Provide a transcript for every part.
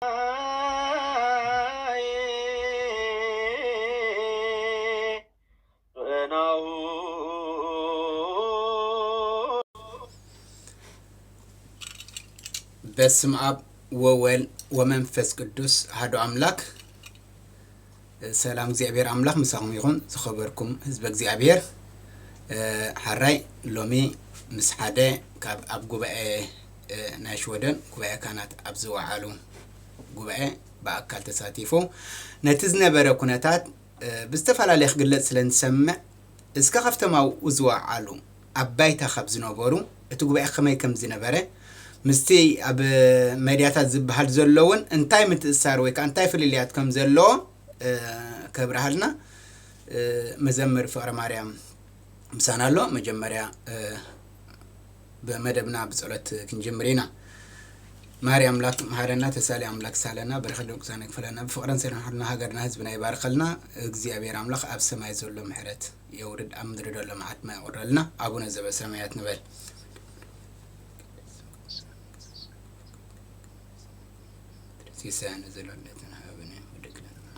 በስም ኣብ ወወልድ ወመንፈስ ቅዱስ ኣሐዱ ኣምላክ። ሰላም እግዚኣብሔር ኣምላክ ምሳኹም ይኹን። ዝኸበርኩም ህዝበ እግዚኣብሔር፣ ሓራይ ሎሚ ምስ ሓደ ካብ ኣብ ጉባኤ ናይ ሽወደን ጉባኤ ካህናት ኣብ ዝወዓሉ ጉባኤ ብኣካል ተሳቲፉ ነቲ ዝነበረ ኩነታት ብዝተፈላለየ ክግለጽ ስለ ንሰምዕ፣ እስከ ካብቶም ኣብኡ ዝወዓሉ ኣብ ባይታ ካብ ዝነበሩ እቲ ጉባኤ ከመይ ከም ዝነበረ፣ ምስቲ ኣብ መድያታት ዝበሃል ዘሎ እውን እንታይ ምትእሳር ወይ ከዓ እንታይ ፍልልያት ከም ዘለዎ ከብርሃልና መዘምር ፍቕረ ማርያም ምሳና ኣሎ። መጀመርያ ብመደብና ብጸሎት ክንጅምር ኢና። ማሪ ኣምላክ መሃረና፣ ተሳሊ ኣምላክ ሳለና፣ በረኸት ደቂ ቅዱሳን ይክፈለና፣ ብፍቅርን ሰላም ሓልና ሃገርና ህዝብና ይባርከልና። እግዚኣብሔር ኣምላክ ኣብ ሰማይ ዘሎ ምሕረት የውርድ፣ ኣብ ምድሪ ዘሎ መዓት ማይ ያውርደልና። ኣቡነ ዘበሰማያት ንበል። ሲሳየነ ዘለለትን ሃበነ ወደግለና።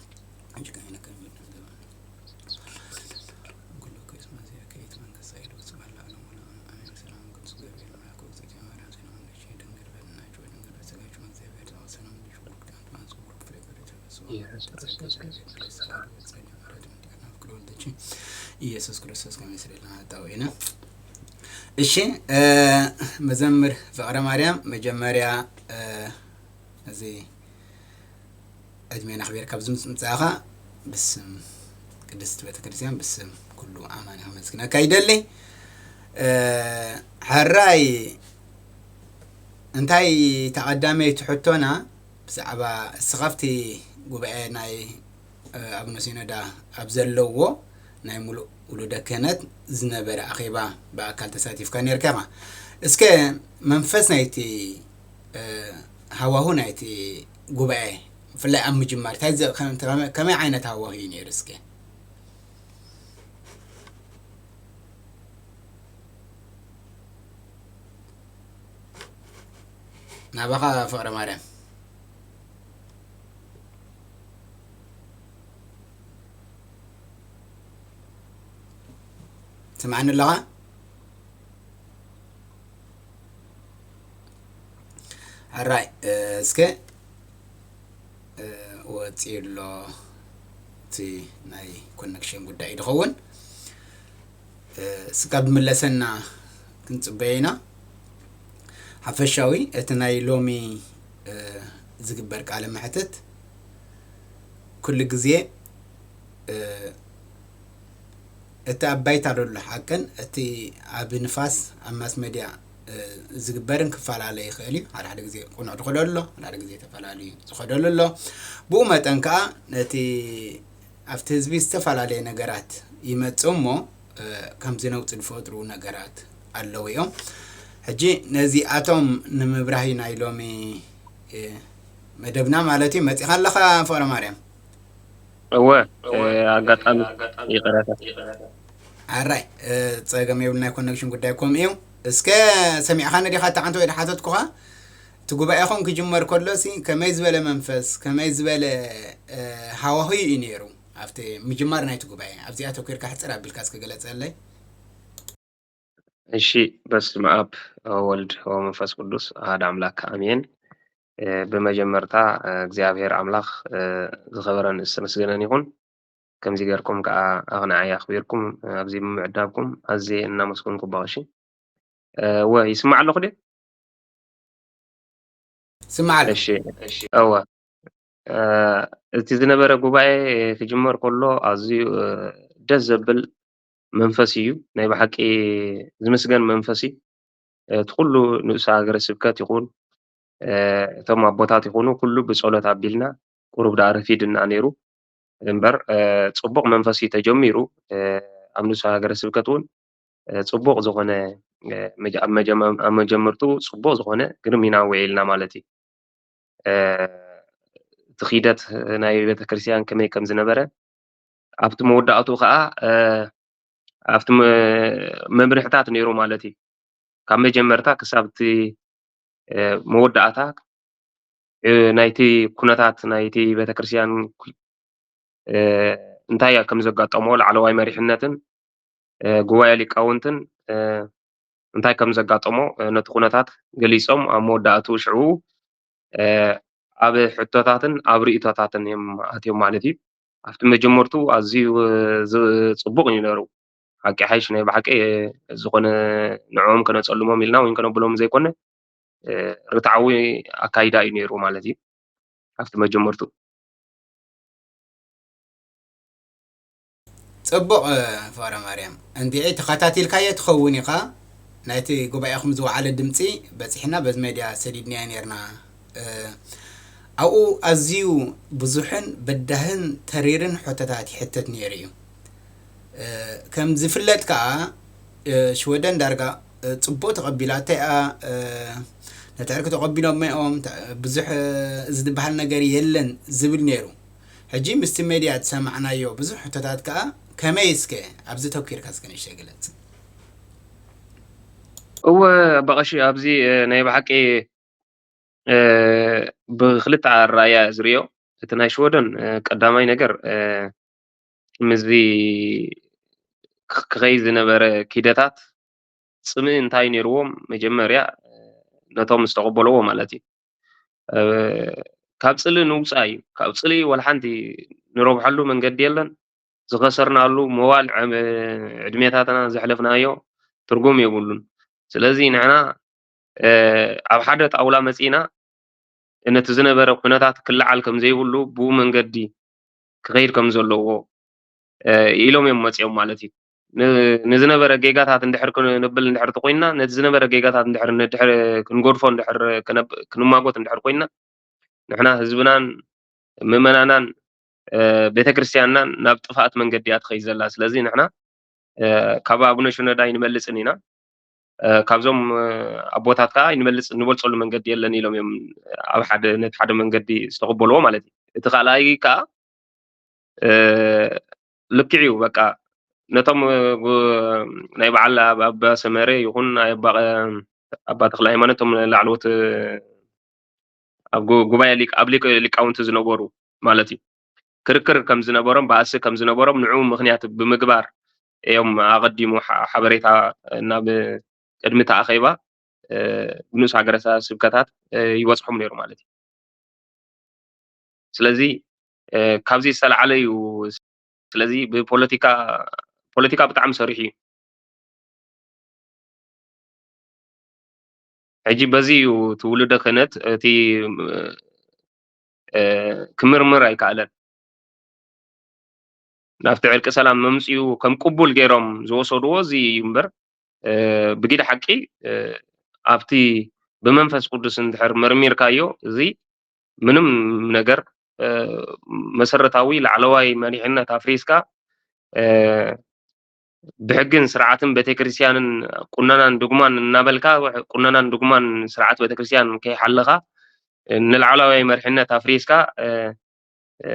ኢየሱስ ክርስቶስ ከመስለና ጣውዒና። እሺ፣ መዘምር ፍቕረ ማርያም፣ መጀመርያ እዚ ዕድሜና ኣኽቢርካ ኣብዚ ምምጻእኻ ብስም ቅድስቲ ቤተክርስትያን፣ ብስም ኩሉ ኣማኒ ከመስግነካ ይደሊ። ሕራይ እንታይ ተቐዳመይቲ ሕቶና ብዛዕባ እስኻብቲ ጉባኤ ናይ ኣቡነ ሲኖዳ ኣብ ዘለዎ ናይ ሙሉእ ውሉደ ክህነት ዝነበረ ኣኼባ ብኣካል ተሳቲፍካ ነርካ ኢኻ። እስከ መንፈስ ናይቲ ሃዋሁ ናይቲ ጉባኤ ብፍላይ ኣብ ምጅማር እንታይ ከመይ ዓይነት ሃዋሁ እዩ ነይሩ? እስከ ናባኻ ፍቕረ ማርያም። ትስምዓኒ ኣለኻ? ሕራይ እስከ ወፂኡ ኣሎ፣ እቲ ናይ ኮነክሽን ጉዳይ እዩ ዝኸውን። ስጋብ ዝምለሰና ክንፅበዮ ኢና። ሓፈሻዊ እቲ ናይ ሎሚ ዝግበር ቃለ መሕትት ኩሉ ግዜ እቲ ኣብ ባይታ ዘሎ ሓቅን እቲ ኣብ ንፋስ ኣብ ማስ መድያ ዝግበርን ክፈላለ ይኽእል እዩ። ሓደ ሓደ ግዜ ቅኑዕ ዝኸደሉ ኣሎ፣ ሓደ ሓደ ግዜ ተፈላለዩ ዝኸደሉ ኣሎ። ብኡ መጠን ከዓ ነቲ ኣብቲ ህዝቢ ዝተፈላለየ ነገራት ይመጽእ እሞ ከምዚ ነውጺ ዝፈጥሩ ነገራት ኣለዉ እዮም። ሕጂ ነዚኣቶም ንምብራህ እዩ ናይ ሎሚ መደብና ማለት እዩ። መጺኻ ኣለኻ ፍቕረ ማርያም? እወ፣ ኣጋጣሚ ይቕረታ። ኣራይ ጸገም የብሉ፣ ናይ ኮነክሽን ጉዳይ ከምኡ እዩ። እስከ ሰሚዕኻኒ ዲኻ? እታ ሓንቲ ወይ ድሓተትኩኻ እቲ ጉባኤኹም ክጅመር ከሎሲ ከመይ ዝበለ መንፈስ ከመይ ዝበለ ሃዋሁ እዩ ነይሩ ኣብቲ ምጅማር ናይቲ ጉባኤ? ኣብዚኣ ተኮርካ ሕጽር ኣቢልካ እስከ ገለጸለይ። እሺ፣ በስመ ኣብ ወወልድ ወመንፈስ ቅዱስ ኣሐደ ኣምላክ ኣሜን። ብመጀመርታ እግዚኣብሔር ኣምላኽ ዝኸበረን ዝተመስገነን ይኹን። ከምዚ ጌርኩም ከዓ ኣቕንዓይ ኣኽቢርኩም ኣብዚ ብምዕዳብኩም ኣዝየ እናመስገንኩ። እሺ፣ እወ፣ ይስማዕ ኣለኹ ድዩ? ስማዕ ኣሎ። እሺ፣ እወ፣ እቲ ዝነበረ ጉባኤ ክጅመር ከሎ ኣዝዩ ደስ ዘብል መንፈስ እዩ። ናይ ብሓቂ ዝምስገን መንፈስ እዩ። እቲ ኩሉ ንኡስ ሃገረ ስብከት ይኹን እቶም ኣቦታት ይኹኑ ኩሉ ብጸሎት ኣቢልና፣ ቁሩብ ደኣ ረፊድና ነይሩ እምበር ጽቡቕ መንፈስ እዩ ተጀሚሩ። ኣብ ንኡስ ሃገረ ስብከት እውን ጽቡቕ ዝኾነ ኣብ መጀመርትኡ ጽቡቕ ዝኾነ ግርም ኢና ውዒልና ማለት እዩ። እቲ ኺደት ናይ ቤተክርስትያን ከመይ ከም ዝነበረ ኣብቲ መወዳእቱ ከዓ ኣብቲ መምርሕታት ነይሩ ማለት እዩ። ካብ መጀመርታ ክሳብ እቲ መወዳእታ እ፣ ናይቲ ኩነታት ናይቲ ቤተክርስትያን ኩ-፣ እ፣ እንታይ ከም ዘጋጠሞ ላዕለዋይ መሪሕነትን፣ እ፣ ጉባኤ ሊቃውንትን፣ እ፣ እንታይ ከም ዘጋጠሞ፣ እ፣ ነቲ ኩነታት ገሊጾም ኣብ መወዳእቱ ሽዑ፣ እ፣ ኣብ ሕቶታትን ኣብ ርእይቶታትን እዮም ኣትዮም ማለት እዩ። ኣብቲ መጀመርቱ ኣዝዩ፣ እ፣ ዝ-፣ ጽቡቕ እዩ ነይሩ። ሓቂ ሓይሽ ናይ ብሓቂ፣ እ፣ ዝኾነ ንዕኦም ከነጸልሞም ኢልና ወይም ከነብሎም ዘይኮነ፣ እ፣ ርትዓዊ ኣካይዳ እዩ ነይሩ ማለት እዩ። ኣብቲ መጀመርቱ። ጽቡቕ፣ እ፣ ፍቕረ ማርያም፣ እንድዒ ተኸታቲልካዮ ትኸውን ኢኻ። ናይቲ ጉባኤኹም ዝወዓለ ድምጺ በጺሕና በዚ ሜድያ ሰዲድናዮ ኔርና። እ፣ ኣብኡ ኣዝዩ ብዙሕን በዳህን ተሪርን ሕቶታት ይሕተት ነይሩ እዩ። እ፣ ከም ዝፍለጥ ከኣ፣ እ፣ ሽወደን ዳርጋ፣ እ፣ ጽቡቕ ተቐቢላታ እያ። እ፣ ነቲ ዕርቂ ተቐቢሎሞ እዮም። ተ-፣ ብዙሕ፣ እ፣ እዚ ዝበሃል ነገር የለን ዝብል ነይሩ። ሕጂ ምስቲ ሜድያ ዝሰማዕናዮ ብዙሕ ሕቶታት ከኣ ከመይ እስከ ኣብዚ ተኪርካ እስከ ንእሽተይ ግለጽ። እወ፣ ኣባ ቀሺ፣ ኣብዚ፣ እ፣ ናይ ብሓቂ፣ እ፣ ብክልተ ኣረኣእያ እየ ዝርእዮ። እቲ ናይ ሽወደን፣ እ፣ ቀዳማይ ነገር፣ እ፣ ምስዚ ክኽ-፣ ክኸይድ ዝነበረ ኪደታት ጽምኢ እንታይ ነይርዎም፣ መጀመርያ ነቶም ዝተቐበልዎ ማለት እዩ። እ፣ ካብ ጽልኢ ንውጻእ እዩ። ካብ ጽልኢ ወላ ሓንቲ ንረብሐሉ መንገዲ የለን። ዝኸሰርናሉ መዋል ዕም-፣ ዕድሜታትና ዘሕለፍናዮ ትርጉም የብሉን። ስለዚ ንሕና፣ እ፣ ኣብ ሓደ ጣውላ መጺእና ነቲ ዝነበረ ኩነታት ክለዓል ከም ዘይብሉ፣ ብኡ መንገዲ ክኸይድ ከም ዘለዎ፣ እ፣ ኢሎም እዮም መጺኦም ማለት እዩ። ን-፣ ንዝነበረ ጌጋታት እንድሕር ክንብል እንድሕር ተኾይንና፣ ነቲ ዝነበረ ጌጋታት እንድሕር፣ እንድሕር ክንገድፎ እንድሕር ክነብ-፣ ክንማጎት እንድሕር ኮይንና፣ ንሕና ህዝብናን ምእመናናን፣ እ፣ ቤተክርስትያንናን ናብ ጥፍኣት መንገዲ እያ ትኸይድ ዘላ። ስለዚ ንሕና፣ እ፣ ካብ ኣቡነ ሽኖዳ ኣይንመልጽን ኢና። እ፣ ካብዞም፣ እ፣ ኣቦታት ከኣ ኣይንመልጽ፣ እንበልጸሉ መንገዲ የለን ኢሎም እዮም ኣብ ሓደ፣ ነቲ ሓደ መንገዲ ዝተቐበልዎ ማለት እዩ። እቲ ካልኣይ ከኣ፣ እ፣ ልክዕ እዩ፣ በቃ ነቶም፣ እ፣ ጉ-፣ ናይ በዓል ኣብ-፣ ኣባ ሰመረ ይኹን ናይ ኣባ፣ ኣባ ተክለ ሃይማኖት፣ እቶም ላዕለዎት፣ እ፣ ኣብ ጉ-፣ ጉባኤ ሊቅ-፣ ኣብ ሊቅ-፣ ሊቃውንቲ ዝነበሩ ማለት እዩ። ክርክር ከም ዝነበሮም፣ ባእሲ ከም ዝነበሮም ንዕኡ ምኽንያት ብምግባር እዮም ኣቐዲሙ ሓ-፣ ሓበሬታ ናብ ቅድሚ እቲ ኣኼባ፣ እ፣ ብንኡስ ሃገረ ሳ-፣ ስብከታት፣ እ፣ ይበጽሖም ነይሩ ማለት እዩ። ስለዚ፣ እ፣ ካብዚ ዝተላዕለ እዩ። ስለዚ ብፖለቲካ፣ ፖለቲካ ብጣዕሚ ሰሪሑ እዩ። ሕጂ በዚ እዩ እቲ ውሉደ ክህነት እቲ፣ እ፣ ክምርምር ኣይከኣለን። ናብቲ ዕርቂ ሰላም መምጽኡ ከም ቅቡል ገይሮም ዝወሰድዎ እዚ እዩ እምበር፣ እ፣ ብጊደ ሓቂ፣ እ፣ ኣብቲ ብመንፈስ ቅዱስ እንድሕር መርሚርካዮ፣ እዚ ምንም ነገር፣ እ፣ መሰረታዊ ላዕለዋይ መሪሕነት ኣፍሪስካ፣ እ፣ ብሕግን ስርዓትን ቤተክርስትያንን ቁነናን ድጉማን እናበልካ፣ ቁነናን ድጉማን ስርዓት ቤተክርስትያን ከይሓለኻ፣ ንላዕለዋይ መሪሕነት ኣፍሪስካ፣ እ፣ እ፣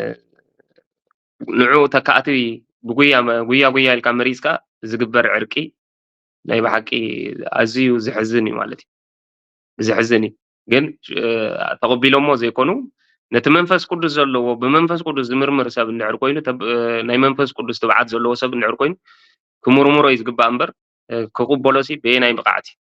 ንዑ ተካእቲ ብጉያ መ-፣ ጉያ ጉያ ኢልካ መሪጽካ ዝግበር ዕርቂ ናይ ብሓቂ ኣዝዩ ዘሕዝን እዩ ማለት እዩ። ዘሕዝን እዩ። ግን፣ እ፣ ተቐቢሎሞ ዘይኮኑ፣ ነቲ መንፈስ ቅዱስ ዘለዎ፣ ብመንፈስ ቅዱስ ዝምርምር ሰብ እንድሕር ኮይኑ፣ ተብ-፣ እ፣ ናይ መንፈስ ቅዱስ ትብዓት ዘለዎ ሰብ እንድሕር ኮይኑ፣ ክምርምሮ እዩ ዝግባእ እምበር፣ እ፣ ክቕበሎሲ በየናይ ብቕዓት እዩ?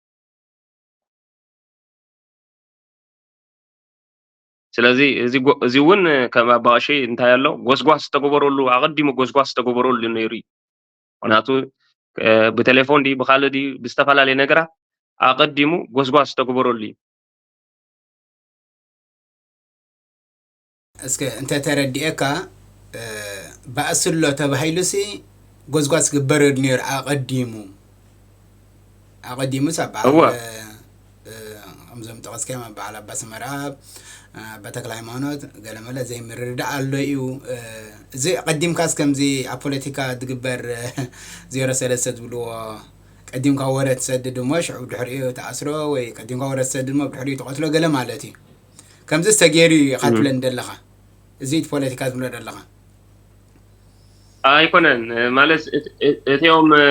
ስለዚ እዚ ጎ-፣ እዚ እውን ከም ኣባ ቀሺ እንታይ ኣሎ፣ ጎስጓስ ዝተገበረሉ፣ ኣቐዲሙ ጎስጓስ ዝተገበረሉ ነይሩ እዩ። ምኽንያቱ፣ እ፣ ብቴሌፎን ድዩ፣ ብኻልእ ድዩ፣ ብዝተፈላለየ ነገራት ኣቐዲሙ ጎስጓስ ዝተገበረሉ እዩ። እስከ እንተ ተረዲኤካ፣ እ፣ ባእሲ ኣሎ ተባሂሉሲ ጎስጓስ ክግበር ነይሩ ኣቐዲሙ። ኣቐዲሙስ ኣብ በዓል፣ እወ። እ፣ እ፣ ከምዞም ጠቐስካዮም ኣብ በዓል ኣባ ሰመረኣብ፣ ኣባ ተክለ ሃይማኖት፣ ገለመለ ዘይምርድዳእ ኣሎ እዩ። እ፣ እዚ ቀዲምካስ ከምዚ ኣብ ፖለቲካ ዝግበር፣ እ፣ ዜሮ ሰለስተ ዝብልዎ፣ ቀዲምካ ወረ ትሰድድ እሞ ሽዑ ብድሕሪኡ ትኣስሮ፣ ወይ ቀዲምካ ወረ ትሰድድ እሞ ብድሕሪኡ ትቐትሎ ገለ ማለት እዩ። ከምዚ ዝተገይሩ እዩ ኢኻ እም። ትብለኒ ዘለኻ። እዚ እቲ ፖለቲካ ዝብሎ ዘለኻ። ኣይኮነን፣ ማለት እት-፣ እት-፣ እቲኦም፣ እ፣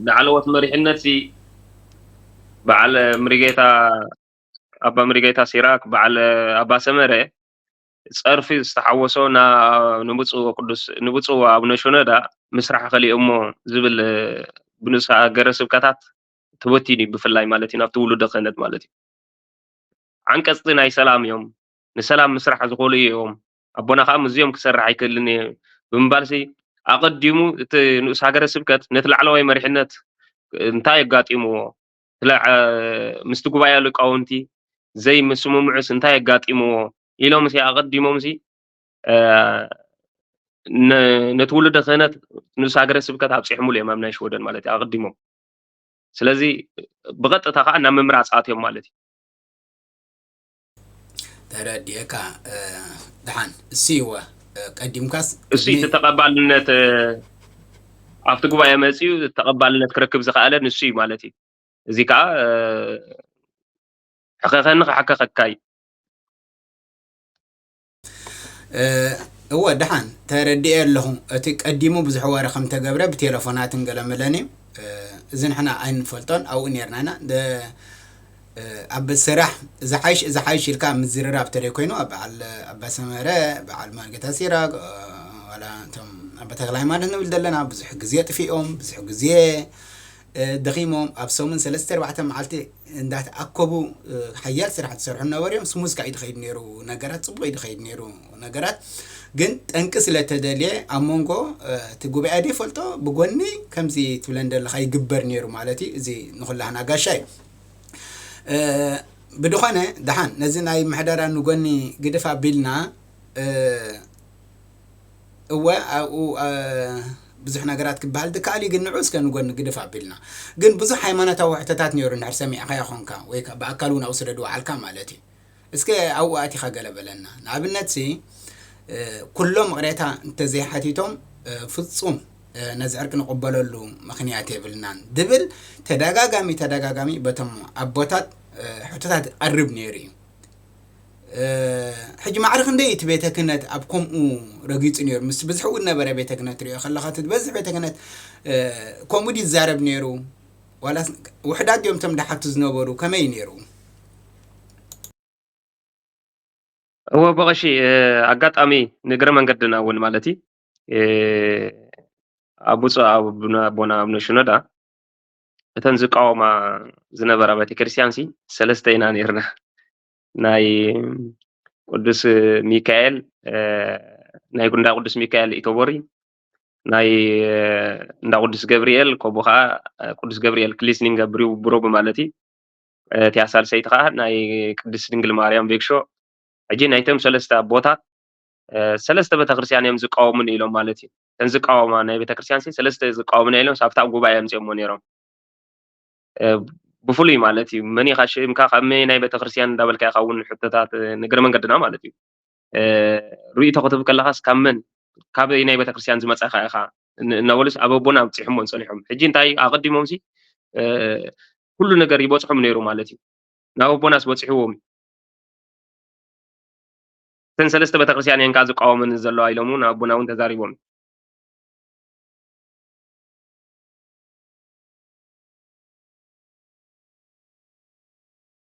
ላዕለዎት መሪሕነት ሲ በዓል ምሪጌታ ኣባ መሪጌታ ሲራክ፣ በዓል ኣባ ሰመረ ጸርፊ ዝተሓወሶ ና-፣ ንብፁዕ ወቅዱስ፣ ንብፁዕ ኣቡነ ሽኖዳ ምስራሕ ከሊኦሞ ዝብል ብንኡስ ሃገረ ስብከታት ተበቲኑ እዩ፣ ብፍላይ ማለት እዩ ናብቲ ውሉደ ክህነት ማለት እዩ። ዓንቀጽቲ ናይ ሰላም እዮም፣ ንሰላም ምስራሕ ዝኽእሉ እዮም፣ ኣቦና ከኣ ምስዚኦም ክሰርሕ ኣይክእልን እየ ብምባልሲ፣ ኣቐዲሙ እቲ ንኡስ ሃገረ ስብከት ነቲ ላዕለዋይ መሪሕነት እንታይ ኣጋጢምዎ፣ እቲ ላ-፣ ምስቲ ጉባኤ ሊቃውንቲ ዘይምስምምዑስ እንታይ ኣጋጢምዎ ኢሎምሲ ኣቐዲሞምሲ፣ እ፣ ነ-፣ ነቲ ውሉደ ክህነት ንኡስ ሃገረ ስብከት ኣብጺሖምሉ እዮም ኣብ ናይ ሽወደን ማለት እዩ ኣቐዲሞም። ስለዚ ብቐጥታ ከኣ ናብ ምምራጽ ኣትዮም ማለት እዩ። ተረዲኤካ። እ፣ ደሓን እሱ ይወ፣ እ፣ ቀዲምካስ እሱ እዩ እቲ ተቐባልነት፣ እ፣ ኣብቲ ጉባኤ መጺኡ ተቐባልነት ክረክብ ዝኸኣለ ንሱ እዩ ማለት እዩ። እዚ ከኣ፣ እ፣ ሕኸኸኒ ክሕከኸካ እዩ። እ፣ እወ ደሓን ተረዲኤ ኣለኹ። እቲ ቀዲሙ ብዙሕ ወረ ከም ተገብረ ብቴሌፎናትን ገለ መለን እዩ። እ፣ እዚ ንሕና ኣይንፈልጦን ኣብኡ ነርና ኢና። ደ-፣ እ፣ ኣብ ስራሕ ዝሓይሽ ዝሓይሽ ኢልካ ምዝርራብ ተለይ ኮይኑ ኣብ በዓል ኣባ ሰመረ፣ በዓል መርጌታ ሲራክ፣ እ፣ ዋላ እቶም ኣባ ተክለ ሃይማኖት ንብል ዘለና ብዙሕ ግዜ ጥፊኦም፣ ብዙሕ ግዜ እ፣ ደኺሞም ኣብ ሰሙን ሰለስተ ኣርባዕተ መዓልቲ እንዳተኣከቡ፣ እ፣ ሓያል ስራሕ ዝሰርሑ ነበሩ እዮም። ስሙዝ ከዓ እዩ ዝኸይድ ነይሩ ነገራት፣ ፅቡቅ እዩ ዝኸይድ ነይሩ ነገራት። ግን ጠንቂ ስለተደልየ ኣብ መንጎ፣ እ፣ እቲ ጉባኤ ዘይፈልጦ ብጎኒ ከምዚ ትብለን ዘለኻ ይግበር ነይሩ ማለት እዩ። እዚ ንኩላህና ጋሻ እዩ። እ፣ ብድኾነ ደሓን ነዚ ናይ ምሕደራ ንጎኒ ግድፍ ኣቢልና፣ እ፣ እወ ኣብኡ፣ እ፣ ብዙሕ ነገራት ክበሃል ዝከኣል እዩ፣ ግን ንዑ እስከ ንጎኒ ግድፍ ኣቢልና። ግን ብዙሕ ሃይማኖታዊ ሕቶታት ነይሩ እንድሕር ሰሚዕካዮ ኾንካ ወይ ከ-፣ ብኣካል እውን ኣብኡ ስለ ዝወዓልካ ማለት እዩ። እስከ ኣብኡ ኣቲኻ ገለ በለና። ንኣብነት ሲ፣ እ፣ ኩሎም ይቕሬታ እንተዘይሓቲቶም፣ እ፣ ፍጹም፣ እ፣ ነዚ ዕርቂ ንቕበለሉ ምኽንያት የብልናን ዝብል ተደጋጋሚ ተደጋጋሚ በቶም ኣቦታት፣ እ፣ ሕቶታት ይቐርብ ነይሩ እዩ። እ፣ ሕጂ ማዕረ ክንደይ እቲ ቤተ ክህነት ኣብ ከምኡ ረጊጹ ነይሩ? ምስ ብዝሕ እውን ነበረ ቤተ ክህነት ትሪኦ ከለኻ፣ እቲ ዝበዝሕ ቤተ ክህነት፣ እ፣ ከምኡ ድዩ ዝዛረብ ነይሩ? ዋላስ ውሕዳት ድዮም እቶም ደሓቱ ዝነበሩ? ከመይ ነይሩ? እወ፣ ብቐሺ፣ እ፣ ኣጋጣሚ ንእግረ መንገድና እውን ማለት እዩ፣ እ፣ ኣብ ብፁዕ ኣቡነ፣ ኣቦና ኣቡነ ሽኖዳ እተን ዝቃወማ ዝነበራ ቤተክርስትያንሲ ሰለስተ ኢና ነይርና። ናይ ቅዱስ ሚካኤል፣ እ፣ ናይ እንዳ ቅዱስ ሚካኤል ኢቶቦሪ፣ ናይ፣ እ፣ እንዳ ቅዱስ ገብርኤል፣ ከምኡ ኸዓ፣ እ፣ ቅዱስ ገብርኤል ክሊስኒንገ ብሩ-፣ ብሮብ ማለት እዩ። እ፣ እቲኣ ሳልሰይቲ ኸዓ ናይ ቅድስት ድንግል ማርያም ቬክሾ። ሕጂ ናይቶም ሰለስተ ኣቦታት፣ እ፣ ሰለስተ ቤተክርስትያን እዮም ዝቃወሙኒ ኢሎም ማለት እዩ። እተን ዝቃወማ ናይ ቤተክርስትያን ሲ ሰለስተ ዝቃወሙና ኢሎም ኣብታ ጉባኤ ኣምፅኦሞ ነይሮም። እ፣ ብፍሉይ ማለት እዩ። መን ኢኻ ሽምካ፣ ካብ መን ናይ ቤተክርስትያን እንዳበልካ ኢኻ እውን ሕቶታት፣ እ፣ ንእግረ መንገድና ማለት እዩ። እ፣ ርእይቶ ክትህብ ከለኻስ ካብ መን፣ ካበይ ናይ ቤተክርስትያን ዝመጻኻ ኢኻ ን-፣ እናበሉስ ኣብ ኣቦና ኣብጺሖምዎን ጸኒሖም። ሕጂ እንታይ ኣቐዲሞምሲ፣ እ፣ ኩሉ ነገር ይበጽሖም ነይሩ ማለት እዩ። ናብ ኣቦናስ በጺሕዎም እዩ። እተን ሰለስተ ቤተክርስትያን እየን ከኣ ዝቃወመኒ ዘለዋ ኢሎም እውን ኣቦና እውን ተዛሪቦም።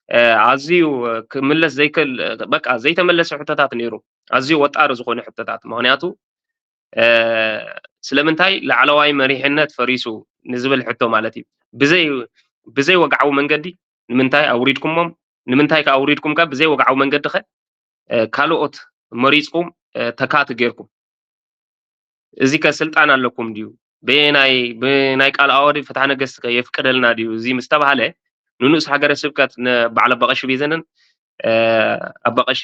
እ፣ ኣዝዩ ክምለስ ዘይክእል፣ በቃ ዘይተመለሰ ሕቶታት ነይሩ። ኣዝዩ ወጣሪ ዝኾነ ሕቶታት። ምኽንያቱ፣ እ፣ ስለምንታይ ላዕለዋይ መሪሕነት ፈሪሱ ንዝብል ሕቶ ማለት እዩ። ብዘይ፣ ብዘይ ወግዓዊ መንገዲ ንምንታይ ኣውሪድኩሞም? ንምንታይ ከ ኣውሪድኩም ከ ብዘይ ወግዓዊ መንገዲ ከ፣ እ፣ ካልኦት መሪጽኩም፣ እ፣ ተካእቲ ጌርኩም? እዚ ከ ስልጣን ኣለኩም ድዩ? ብናይ፣ ብናይ ቃል ኣዋዲ ፍትሐ ነገስት ከ የፍቅደልና ድዩ? እዚ ምስ ተባህለ፣ ንንኡስ ሃገረ ስብከት ን-፣ በዓል ኣባ ቀሺ ቤዘንን፣ እ፣ ኣባ ቀሺ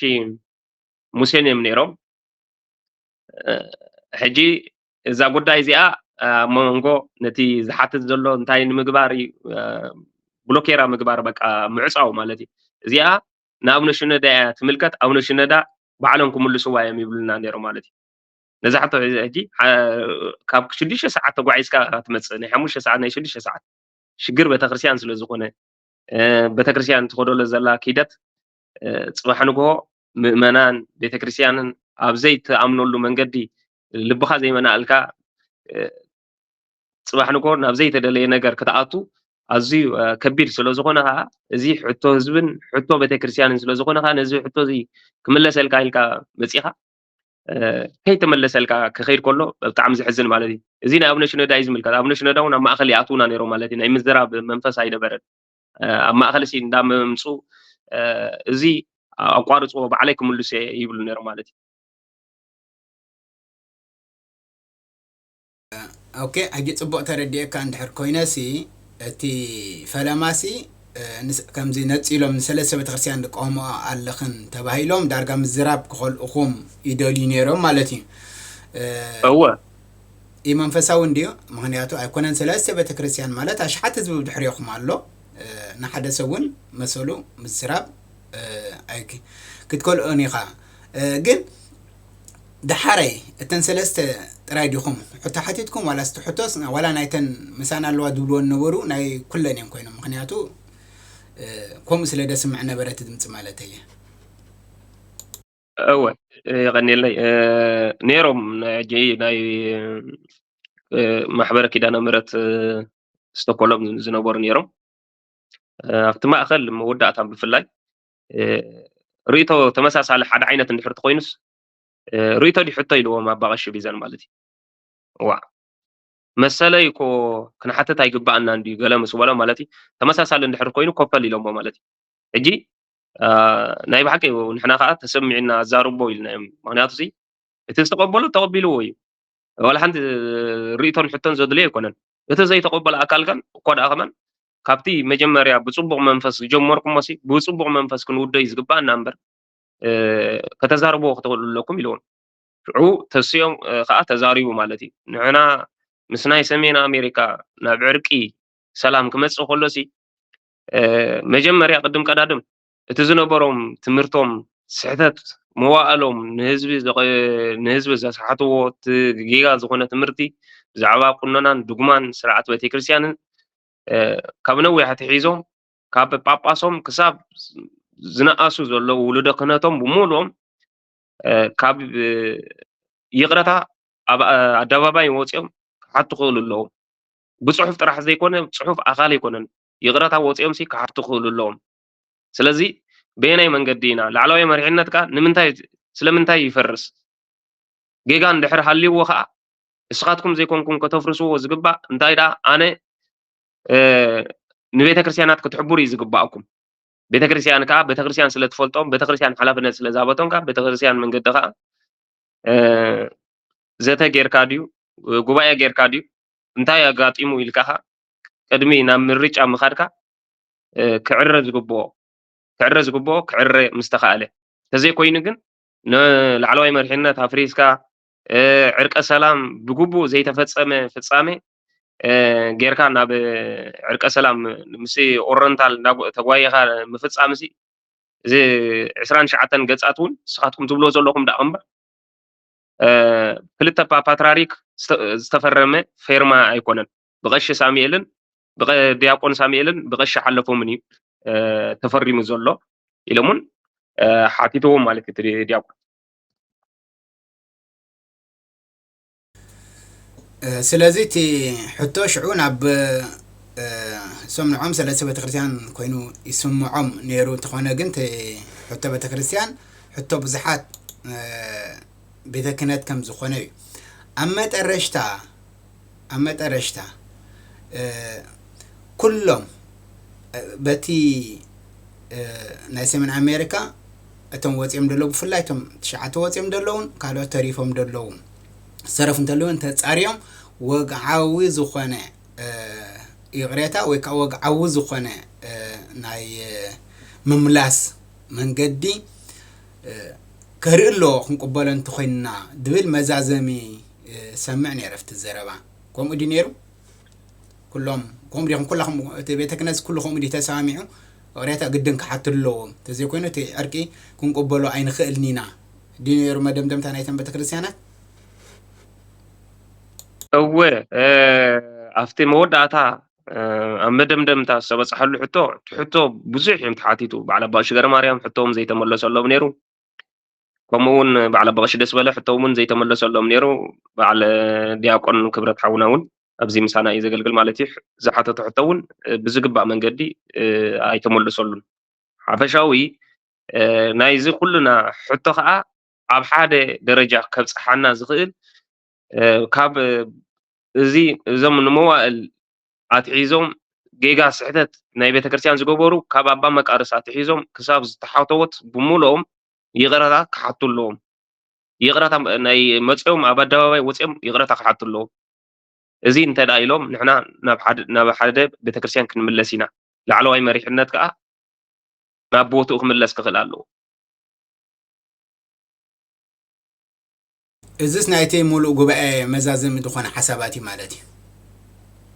ሙሴን እዮም ነይሮም። እ፣ ሕጂ እዛ ጉዳይ እዚኣ፣ እ፣ ኣብ መንጎ ነቲ ዝሓትት ዘሎ እንታይ ንምግባር እዩ፣ እ፣ ብሎኬራ ምግባር፣ በቃ ምዕጻው ማለት እዩ። እዚኣ ንኣቡነ ሽኖዳ እያ ትምልከት፣ ኣቡነ ሽኖዳ ባዕሎም ክምልስዋ እዮም ይብሉና ነይሮም ማለት እዩ። ነዛ ሕቶ ሕዚ ሕጂ፣ ሓ-፣ ካብ ሽዱሽተ ሰዓት ተጓዒዝካ ትመጽእ፣ ናይ ሓሙሽተ ሰዓት፣ ናይ ሽዱሽተ ሰዓት ሽግር ቤተክርስትያን ስለ ዝኾነ፣ እ፣ ቤተክርስትያን ትኸደሎ ዘላ ኪደት፣ እ፣ ጽባሕ ንግሆ ምእመናን ቤተክርስትያንን ኣብ ዘይትኣምነሉ መንገዲ ልብኻ ዘይመናእልካ፣ እ፣ ጽባሕ ንግሆ ናብ ዘይተደለየ ነገር ክትኣቱ ኣዝዩ ከቢድ ስለ ዝኾነ ከዓ፣ እዚ ሕቶ ህዝብን ሕቶ ቤተክርስትያንን ስለ ዝኾነ ከዓ፣ ነዚ ሕቶ እዚ ክምለሰልካ ኢልካ መፂኻ፣ ከይተመለሰልካ ክኸይድ ከሎ ብጣዕሚ ዘሕዝን ማለት እዩ። እዚ ናይ ኣቡነ ሽኖዳ እዩ ዝምልከት። ኣቡነ ሽኖዳ እውን ኣብ ማእኸል ይኣትዉና ነይሮም ማለት እዩ። ናይ ምዝራብ መንፈስ ኣይነበረን። ኣብ ማእኸል ሲ እንዳመምፁ፣ እዚ ኣቋርፅዎ፣ ባዕለይ ክምልሶ እየ ይብሉ ነይሮም ማለት እዩ። ኦኬ፣ ሕጂ ፅቡቕ ተረዲኤካ እንድሕር ኮይነ ሲ፣ እቲ ፈለማ ሲ ከምዚ ነፂሎም ንሰለስተ ቤተክርስትያን ንቃወሞ ኣለኽን ተባሂሎም ዳርጋ ምዝራብ ክኸልኡኹም ይደልዩ ነይሮም ማለት እዩ። እወ። ኢ መንፈሳዊ እንድዩ። ምክንያቱ ኣይኮነን ሰለስተ ቤተክርስትያን ማለት ኣሽሓት ህዝቢ ብድሕሪኹም ኣሎ። ንሓደ ሰብ እውን መሰሉ ምዝራብ ክትከልኦን ኢኻ። ግን ደሓረይ እተን ሰለስተ ጥራይ ዲኹም ሕቶ ሓቲትኩም ዋላ ስቲ ሕቶስ ዋላ ናይተን ምሳና ኣለዋ ዝብልዎ ነበሩ ናይ ኩለን እዮም ኮይኖም። ምክንያቱ ከምኡ ስለ ደስምዕ ነበረ እቲ ድምፂ ማለት እየ። እወ፣ የቐንየለይ። ነይሮም ናይ ሕጂ ናይ ማሕበረ ኪዳነ ምሕረት ስቶኮሎም ዝነበሩ ነይሮም። ኣብቲ ማእኸል መወዳእታ ብፍላይ ርእቶ ተመሳሳሊ ሓደ ዓይነት እንድሕር ተኮይኑስ ርእቶ ድዩ ሕቶ ኢልዎም ኣባ ቀሺ ቢዛን ማለት እዩ። ዋ መሰለይ እኮ ክንሓትት ኣይግባኣና እንድዩ ገለ ምስ በሎ ማለት እዩ። ተመሳሳሊ እንድሕር ኮይኑ ኮፈል ኢሎሞ ማለት እዩ። ሕጂ ናይ ብሓቂ ንሕና ከዓ ተሰሚዕና ኣዛርቦ ኢልናዮም። ምክንያቱ ሲ እቲ ዝተቀበሎ ተቀቢልዎ እዩ። ዋላ ሓንቲ ርእቶን ሕቶን ዘድልዮ ኣይኮነን። እቲ ዘይተቀበሎ ኣካል ግን እኮ ደኣ ከማን ካብቲ መጀመርያ ብፅቡቕ መንፈስ ዝጀመርኩሞ ሲ ብፅቡቕ መንፈስ ክንውደይ ዝግባኣና እምበር ከተዛርብዎ ክትኽእሉ ኣለኩም ኢልዎም። ሽዑ ተሲኦም ከዓ ተዛሪቡ ማለት እዩ። ንሕና ምስ ናይ ሰሜን ኣሜሪካ ናብ ዕርቂ ሰላም ክመፅእ ከሎ ሲ መጀመርያ ቅድም ቀዳድም እቲ ዝነበሮም ትምህርቶም ስሕተት መዋእሎም ንህዝቢ ንህዝቢ ዘስሓትዎ እቲ ጌጋ ዝኾነ ትምህርቲ ብዛዕባ ቁኖናን ድጉማን ስርዓት ቤተክርስትያንን ካብ ነዊሕ ኣትሒዞም ካብ ጳጳሶም ክሳብ ዝነኣሱ ዘለዉ ውሉደ ክህነቶም ብምሉኦም ካብ ይቕረታ ኣብ ኣደባባይ ወፂኦም ክሓቱ ክኽእሉ ኣለዎም። ብፅሑፍ ጥራሕ ዘይኮነ ፅሑፍ ኣኻል ኣይኮነን ይቕረታ ወፂኦም ሲ ክሓቱ ክኽእሉ ኣለዎም። ስለዚ በየናይ መንገዲ ኢና ላዕለዋይ መሪሕነት ከ ንምንታይ ስለምንታይ ይፈርስ? ጌጋ እንድሕር ሃልይዎ ከዓ እስኻትኩም ዘይኮንኩም ከተፍርስዎ ዝግባእ እንታይ ደኣ ኣነ ንቤተ ክርስቲያናት ክትሕብሩ እዩ ዝግባእኩም። ቤተ ክርስቲያን ከዓ ቤተ ክርስቲያን ስለ ትፈልጦም ቤተ ክርስቲያን ሓላፍነት ስለ ዝሃበቶም ከዓ ቤተ ክርስቲያን መንገዲ ከዓ ዘተ ጌርካ ድዩ ጉባኤ ጌርካ ድዩ እንታይ ኣጋጢሙ ኢልካ ከዓ ቅድሚ ናብ ምርጫ ምኻድካ ክዕረ ዝግብኦ ክዕረ ዝግብኦ ክዕረ ምስ ተኻእለ። ተዘይኮይኑ ግን ንላዕለዋይ መሪሕነት ኣፍሪስካ ዕርቀ ሰላም ብግቡእ ዘይተፈጸመ ፍጻሜ ጌርካ ናብ ዕርቀ ሰላም ምስ ኦረንታል ተጓይኻ ምፍጻምሲ እዚ ዕስራን ትሽዓተን ገጻት እውን ንስኻትኩም ትብልዎ ዘለኹም ደኣ እምበር ክልተ ፓትራሪክ ዝተፈረመ ፌርማ ኣይኮነን። ብቐሺ ሳሙኤልን ብዲያቆን ሳሙኤልን ብቐሺ ሓለፎምን እዩ ተፈሪሙ ዘሎ ኢሎም እውን ሓቲትዎም ማለት እዩ ዲያቆን። ስለዚ እቲ ሕቶ ሽዑ ናብ እሶም ንዖም ሰለስተ ቤተክርስትያን ኮይኑ ይስምዖም ነይሩ። እንተኾነ ግን እቲ ሕቶ ቤተክርስትያን ሕቶ ብዙሓት ቤተ ክህነት ከም ዝኾነ እዩ። ኣብ መጠረሽታ ኣብ መጠረሽታ ኩሎም በቲ ናይ ሰሜን ኣሜሪካ እቶም ወፂኦም ደለዉ ብፍላይ እቶም ትሽዓተ ወፂኦም ደለውን ካልኦት ተሪፎም ደለዉ ዝተረፉ እንተለዉ እንተፃሪዮም ወግዓዊ ዝኾነ ይቕሬታ ወይ ከዓ ወግዓዊ ዝኾነ ናይ ምምላስ መንገዲ ከርኢ ኣለዎ ክንቅበሎ እንተኮይንና ዝብል መዛዘሚ ሰምዕ ነይረ ኣብቲ ዘረባ። ከምኡ ድዩ ነይሩ? ኩሎም ከምኡ ዲኹም ኩላኹም እቲ ቤተ ክህነት ኩሉ ከምኡ ድዩ ተሰማሚዑ? ይቕሬታ ግድን ክሓቱ ኣለዎም። እንተዘይኮይኑ እቲ ዕርቂ ክንቅበሎ ኣይንኽእልን ኢና ድዩ ነይሩ መደምደምታ ናይተን ቤተ ክርስቲያናት? እወ ኣብቲ መወዳእታ ኣብ መደምደምታ ዝተበፅሓሉ ሕቶ እቲ ሕቶ ብዙሕ እዮም ተሓቲቱ በዓል ኣባ ሽገረ ማርያም ሕቶዎም ዘይተመለሰሎም ነይሩ ከምኡ እውን በዓል ኣባ ቀሺ ደስ በለ ሕቶዎም እውን ዘይተመለሰሎም ነይሩ በዓል ዲያቆን ክብረት ሓውና እውን ኣብዚ ምሳና እዩ ዘገልግል ማለት እዩ። ዝሓተቶ ሕቶ እውን ብዝግባእ መንገዲ ኣይተመልሰሉን። ሓፈሻዊ ናይዚ ኩልና ሕቶ ከዓ ኣብ ሓደ ደረጃ ከብፅሓና ዝኽእል ካብ እዚ እዞም ንመዋእል ኣትሒዞም ጌጋ ስሕተት ናይ ቤተክርስትያን ዝገበሩ ካብ ኣባ መቃርስ ኣትሒዞም ክሳብ ዝተሓተወት ብምልኦም ይቕረታ ክሓቱ ኣለዎም። ይቕረታ ናይ መፅኦም ኣብ ኣደባባይ ወፅኦም ይቕረታ ክሓቱ ኣለዎም። እዚ እንተ ደኣ ኢሎም ንሕና ናብ ሓደ ቤተክርስትያን ክንምለስ ኢና። ላዕለዋይ መሪሕነት ከዓ ናብ ቦትኡ ክምለስ ክኽእል ኣለዎ። እዚስ ናይቲ ሙሉእ ጉባኤ መዛዘሚ ዝኾነ ሓሳባት እዩ ማለት እዩ።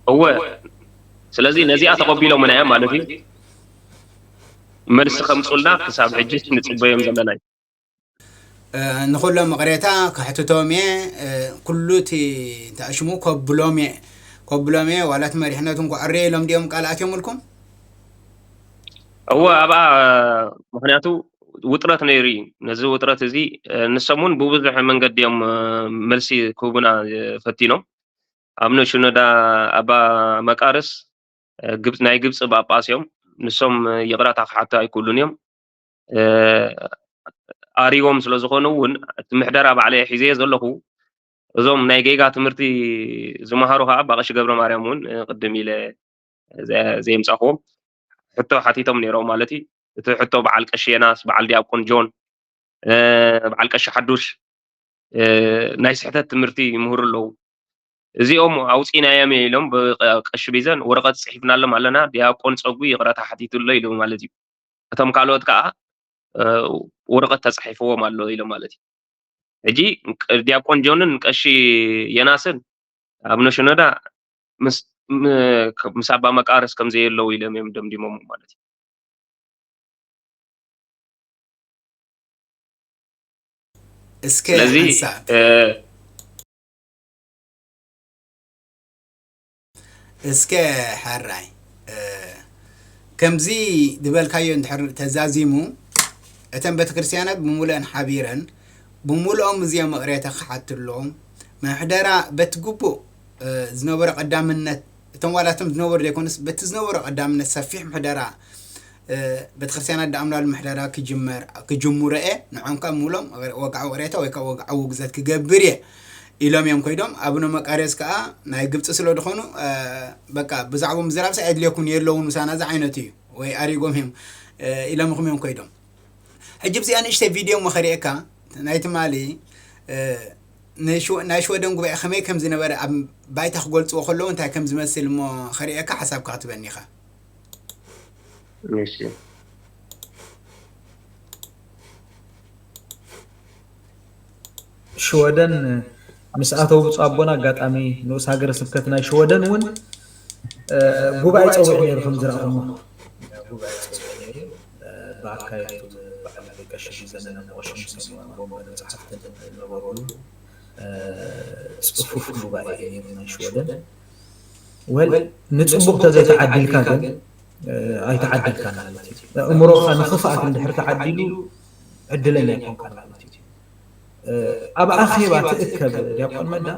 እወ፣ ስለዚ ነዚኣ ተቐቢሎምና እዮም ማለት እዩ። መልሲ ከምፁልና ክሳብ ሕጂ ንፅበዮም ዘለና እዩ። ንኩሎም ቅሬታ ከሕትቶም እየ። ኩሉ እቲ ተኣሽሙ ከብሎም እየ ከብሎም እየ። ዋላ እቲ መሪሕነቱን ክዕርየ ኢሎም ድኦም ቃል ኣትዮምልኩም? እወ ኣብኣ ምክንያቱ ውጥረት ነይሩ እዩ። ነዚ ውጥረት እዚ ንሶም እውን ብብዙሕ መንገዲ እዮም መልሲ ክህቡና ፈቲኖም። ኣብ ንሽኖዳ ኣባ መቃርስ ናይ ግብፂ ጳጳስ እዮም። ንሶም ይቕረታ ክሓቱ ኣይክእሉን እዮም። ኣሪጎም ስለ ዝኾኑ እውን እቲ ምሕደራ ባዕለይ ሒዘዮ ዘለኹ እዞም ናይ ጌጋ ትምህርቲ ዝመሃሩ ከዓ ኣባ ቀሺ ገብረ ማርያም እውን ቅድም ኢለ ዘየምፃኹዎም ሕቶ ሓቲቶም ነይሮም ማለት እዩ። እቲ ሕቶ በዓል ቀሺ የናስ፣ በዓል ዲያቆን ጆን፣ በዓል ቀሺ ሓዱሽ ናይ ስሕተት ትምህርቲ ይምህሩ ኣለዉ። እዚኦም ኣውፂናዮም ኢሎም ቀሺ ቢዘን ወረቐት ፅሒፍናሎም ኣለና፣ ዲያቆን ፀጉ ይቕረታ ሓቲቱ ኣሎ ኢሉ ማለት እዩ። እቶም ካልኦት ከዓ ወረቐት ተፃሒፍዎም ኣሎ ኢሎም ማለት እዩ። ሕጂ ዲያቆን ጆንን ቀሺ የናስን ኣብ ነሽኖዳ ምስ ኣባ መቃርስ ከም ዘየለዉ ኢሎም እዮም ደምዲሞም ማለት እዩ። እስከ ስለዚ ሓንሳብ እስከ ሕራይ ከምዚ ዝበልካዮ እንድሕር ተዛዚሙ እተን ቤተክርስትያናት ብምሉአን ሓቢረን ብምሉኦም እዚኦም እቕሬታ ክሓቱ ኣለዎም። ምሕደራ በቲ ግቡእ ዝነበሮ ቀዳምነት እቶም ዋላ እቶም ዝነበሩ ዘይኮኑስ በቲ ዝነበሮ ቀዳምነት ሰፊሕ ምሕደራ ቤተክርስትያናት ደኣምናሉ ምሕደራ ክጅመር ክጅምሩ እየ ንዖም ከም ምሎም ወግዓዊ ቅሬታ ወይ ከዓ ወግዓዊ ውግዘት ክገብር እየ ኢሎም እዮም ኮይዶም። ኣቡነ መቃርዮስ ከዓ ናይ ግብፂ ስለ ዝኾኑ በቃ ብዛዕቦም ምዝራብስ ኣየድልየኩም የለውን ምሳና እዚ ዓይነቱ እዩ ወይ ኣሪጎም እዮም ኢሎምኹም እዮም ኮይዶም። ሕጂ ብዚኣ ንእሽተይ ቪድዮ እሞ ከርእየካ ናይ ትማሊ ናይ ሽወደን ጉባኤ ከመይ ከም ዝነበረ ኣብ ባይታ ክገልፅዎ ከለዉ እንታይ ከም ዝመስል እሞ ከርእየካ ሓሳብካ ክትበኒ ኢኻ። እሺ ሽወደን ምስ ኣተው ብፁዕ ኣቦና ኣጋጣሚ ንኡስ ሃገረ ስብከት ናይ ሽወደን እውን ጉባኤ ፀዊዑ ነይሩ ከም ዝረእኹሞ ጉባኤ ፀዊዑ ነይሩ ብኣካየድቱ በዓል ቀሺ ቢዘንን ኣቦ ቀሺ ሙሴን ወንበር ጸሓፍትን ነበርሉ። ጽፉፍ ጉባኤ እዩ ነይሩ ናይ ሽወደን። ወል ንጽቡቕ ተዘይተዓዲልካ ግን ኣይተዓደልካን ማለት እዩ። ኣእምሮኻ ንኽፍኣት እንድሕር ተዓዲሉ ዕድለኛ ኣይኮንካን ማለት እዩ። ኣብ ኣኼባ ትእከብ ዲያቆን መዳ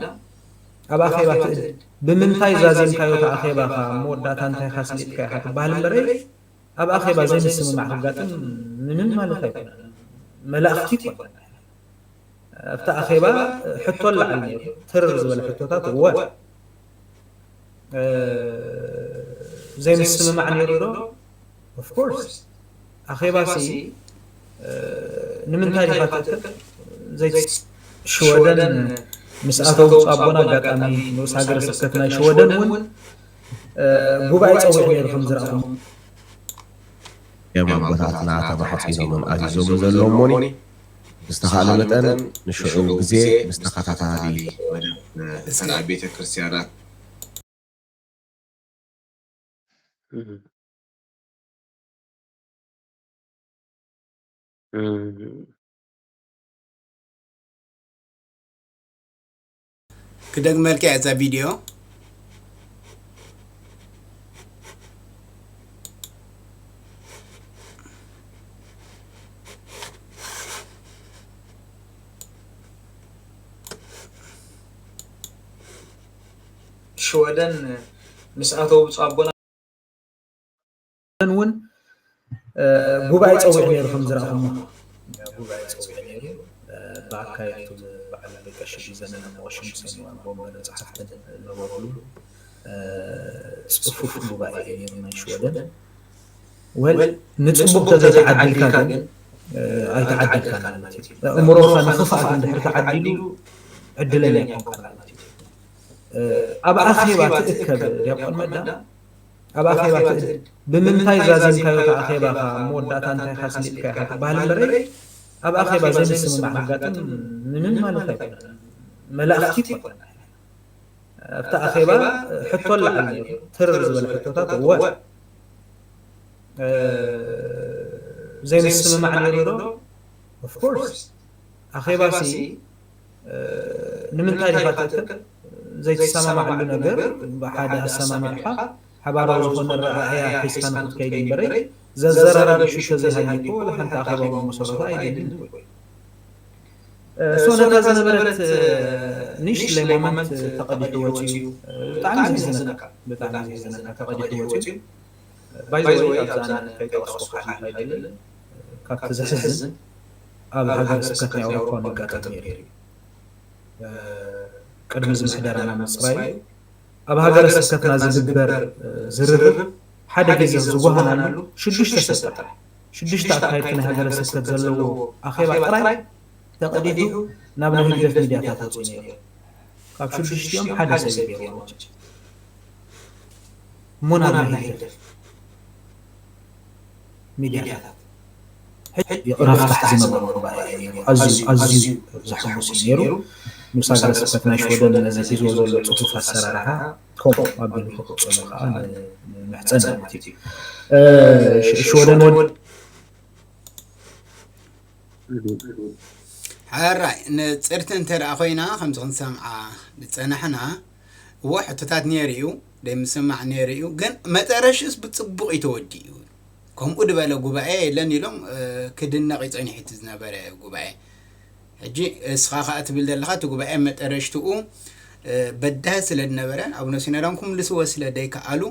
ኣብ ኣኼባ ትእከብ ብምንታይ ዛዚምካዮ እቲ ኣኼባኻ ኣብ መወዳእታ እንታይ ኢኻ ስሊጥካ ኢኻ ትበሃል እምበረይ ኣብ ኣኼባ ዘይምስምማዕ ክጋጥም ምንም ማለት ኣይኮነን። መላእኽቲ ይኮን ኣብቲ ኣኼባ ሕቶ ኣላዓል ነይሩ ትርር ዝበለ ሕቶታት እወ ዘይምስምማዕ ነይሩ ዶ? ኦፍኮርስ ኣኼባ ሲ ንምንታይ ኢኻ ትእከብ ዘይ ሽወደን ምስ ኣተው ብፁዕ ኣቦና ኣጋጣሚ ንኡስ ሃገረ ስብከት ናይ ሽወደን እውን ጉባኤ ፀዊዑ ነይሩ ከም ዝረእኹም እዮም ኣቦታትና ተማሕፂኖምን ኣዚዞምን ዘለዉ እሞኒ ብዝተኻእለ መጠን ንሽዑ ግዜ ምስ ተኸታታሊ መደብ ተናይ ቤተ ክርስቲያናት ክደግመልካ እዛ ቪድዮ ሽወደን ምስ ኣተው ብፁዕ ኣቦና እውን ጉባኤ ፀዊዑ ነይሩ። ከም ዝረእኹሞ ጉባኤ ፀዊዑ ነይሩ። ብኣካየድቱ በዓል ቀሺ ቢዘነ መቐሽም ሰሚዋ ቦምበረ ጸሓፍትን ነበሩሉ። ፅፉፍ ጉባኤ እዩ ነይሩ ናይ ሽወደን። ወል ንፅቡቅ ተዘይተዓዲልካ ግን ኣይተዓዲልካ ማለት እዩ። እምሮኻ ንኽፍኣት እንድሕር ተዓዲሉ ዕድለኛ ይኮንካ ማለት እዩ። ኣብ ኣኼባ ትእከብ ዲያቆን መዳ፣ ኣብ ኣኼባ ትእከብ። ብምንታይ ዛዚምካዮ እቲ ኣኼባኻ፣ መወዳእታ እንታይ ኢኻ ስሊጥካ ኢኻ ትበሃል እምበረይ፣ ኣብ ኣኼባ ዘይምስምማዕ ክጋጥም ምንም ማለት ኣይኮነን። መላእኽቲ ይኮነን። ኣብቲ ኣኼባ ሕቶ ኣለዓል ነይሩ፣ ትርር ዝበለ ሕቶታት። እወ፣ ዘይምስምማዕ ነይሩ ዶ? ኦፍኮርስ። ኣኼባሲ ንምንታይ ዲኻ ትእከብ? ዘይትሰማማዓሉ ነገር ብሓደ ኣሰማሚዕካ ሓባራዊ ዝኾነ ረኣያ ሒዝካ ንክትከይድ እምበረይ፣ ዘዘራርብ ሽቶ ዘይሃልዩኮ ወላ ሓንቲ ኣኼባዊ መሰረታ ኣይደልን እኮ እዩ። ሶ ነታ ዝነበረት ንእሽትለይ ሞመንት ተቐዲሑ ወፂኡ። ብጣዕሚ ዘሕዝነካ፣ ብጣዕሚ ዘሕዝነካ፣ ተቐዲሑ ወፂኡ። ባይ ዘ ወይ ኣብዛ ከይጠቐስኩ ክሓልፍ ኣይደልን። ካብቲ ዘሕዝን ኣብ ሃገረ ስብከት ናይ ኣውሮፓ ነጋጥም ነይሩ እዩ። ቅድሚ እዚ ምሕደራና ምፅራይ ኣብ ሃገረ ስብከትና ዝግበር ዝርርብ ሓደ ግዜ ዝጓሃናሉ ሽዱሽተ ሰብ ጥራሕ፣ ሽዱሽተ ኣካየድቲ ናይ ሃገረ ስብከት ዘለዎ ኣኼባ ጥራይ ተቐዲሑ ናብ ናይ ህግደፍ ሚድያታት ወፂኡ ነይሩ። ካብ ሽዱሽቲኦም ሓደ ሰብ እዩ ገይርዎ። እሞ ናብ ናይ ህግደፍ ሚድያታት ሕጂ ረፍታሕ ዝነበሮ ጉባኤ እዩ ነይሩ። ኣዝዩ ኣዝዩ ዘሐጉስ እዩ ነይሩ። ንሳ ሃገረ ስብከት ናይ ሽወደን ነዚ ሒዝዎ ዘሎ ፅፉፍ ኣሰራርሓ ከምኡ ኣቢሉ ክቕፅሎ ከዓ ንምሕፀን ማለት እዩ። ሽወደን ወድ ሕራይ ንፅርቲ እንተ ደኣ ኮይና ከምዚ ክንሰምዓ ዝፀናሕና እዎ ሕቶታት ነይሩ እዩ ደይ ምስማዕ ነይሩ እዩ ግን መጠረሽስ ብፅቡቕ እዩ ተወዲኡ ከምኡ ዝበለ ጉባኤ የለን ኢሎም ክድነቕ ይፀኒሑ እቲ ዝነበረ ጉባኤ ሕጂ እስኻ ከዓ ትብል ዘለኻ እቲ ጉባኤ መጠረሽትኡ በዳሂ ስለ ዝነበረ ኣቡነ ሲኖዳን ክምልስዎ ስለ ደይከኣሉ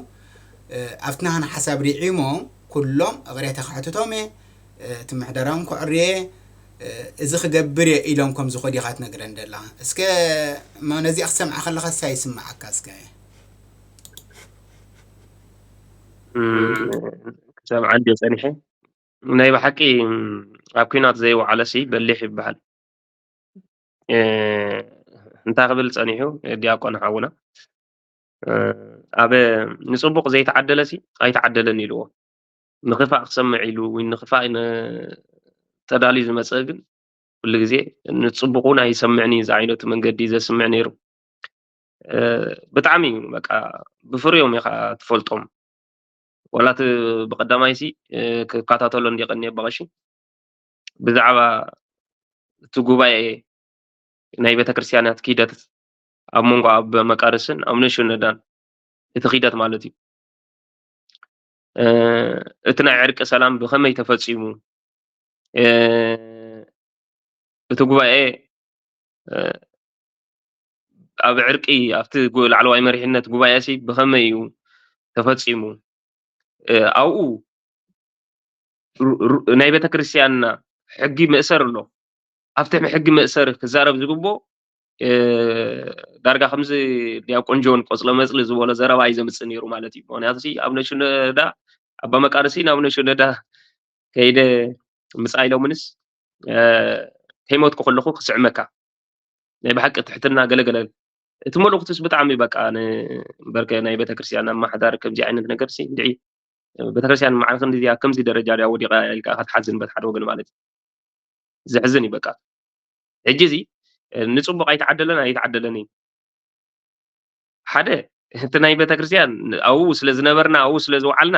ኣብቲ ናህና ሓሳብ ሪዒሞ ኩሎም እቕሬታ ከሕትቶም እየ እቲ ምሕደራን ክዕርየ እዚ ክገብር እየ ኢሎም ከም ዝኾዱ ኢኻ ትነግረን ደላ እስከ ነዚኣ ክሰምዓ ከለኻ ሳ ይስምዓካ እስከ ክሰምዓ እንድየ ፀኒሐ ናይ ብሓቂ ኣብ ኲናት ዘይወዓለ ሲ በሊሕ ይበሃል እንታይ ክብል ፀኒሑ ዲያቆን ሓውና ኣብ ንፅቡቕ ዘይተዓደለ ሲ ኣይተዓደለን ኢልዎ ንኽፋእ ክሰምዕ ኢሉ ወይ ንኽፋእ ተዳልዩ ዝመፀ ግን ኩሉ ግዜ ንፅቡቕ እውን ኣይሰምዕን እዩ ዝዓይነቱ መንገዲ ዘስምዕ ነይሩ ብጣዕሚ እዩ በቃ ብፍርዮም ኢኻ ትፈልጦም ዋላ እቲ ብቀዳማይ ሲ ክከታተሎ እንዲቀኒ በቐሺ ብዛዕባ እቲ ጉባኤ ናይ ቤተክርስትያናት ክሂደት ኣብ መንጎ ኣበ መቃርስን ኣቡነ ሽኖዳን እቲ ክሂደት ማለት እዩ እቲ ናይ ዕርቂ ሰላም ብኸመይ ተፈፂሙ እቲ ጉባኤ ኣብ ዕርቂ ኣብቲ ላዕለዋይ መሪሕነት ጉባኤ ሲ ብኸመይ እዩ ተፈፂሙ ኣብኡ ናይ ቤተክርስትያንና ሕጊ መእሰር ኣሎ ኣብቲ ሕጊ መእሰር ክዛረብ ዝግቦ ዳርጋ ከምዚ ዲያቆን ጆን ቆፅሎ መፅሊ ዝበሎ ዘረባ እዩ ዘምፅእ ነይሩ ማለት እዩ ምክንያቱ ኣብ ነሽነዳ ኣባ መቃርሲ ናብ ነሽነዳ ከይደ ምፃ ኢሎምንስ ከይሞትኩ ከለኹ ክስዕመካ ናይ ብሓቂ ትሕትና ገለገለ እቲ መልእክቱስ ብጣዕሚ በቃ ንበርከ ናይ ቤተክርስትያን ኣማሓዳሪ ከምዚ ዓይነት ነገር ሲ እንድዒ ቤተክርስትያን ማዕረ ክንዲ እዚኣ ከምዚ ደረጃ ድያ ወዲቃ ኢልካ ክትሓዝን በት ሓደ ወገን ማለት እዩ ዘሕዝን እዩ በቃ ሕጂ እዚ ንፅቡቅ ኣይተዓደለን ኣይተዓደለን እዩ ሓደ እቲ ናይ ቤተክርስትያን ኣብኡ ስለ ዝነበርና ኣብኡ ስለ ዝወዓልና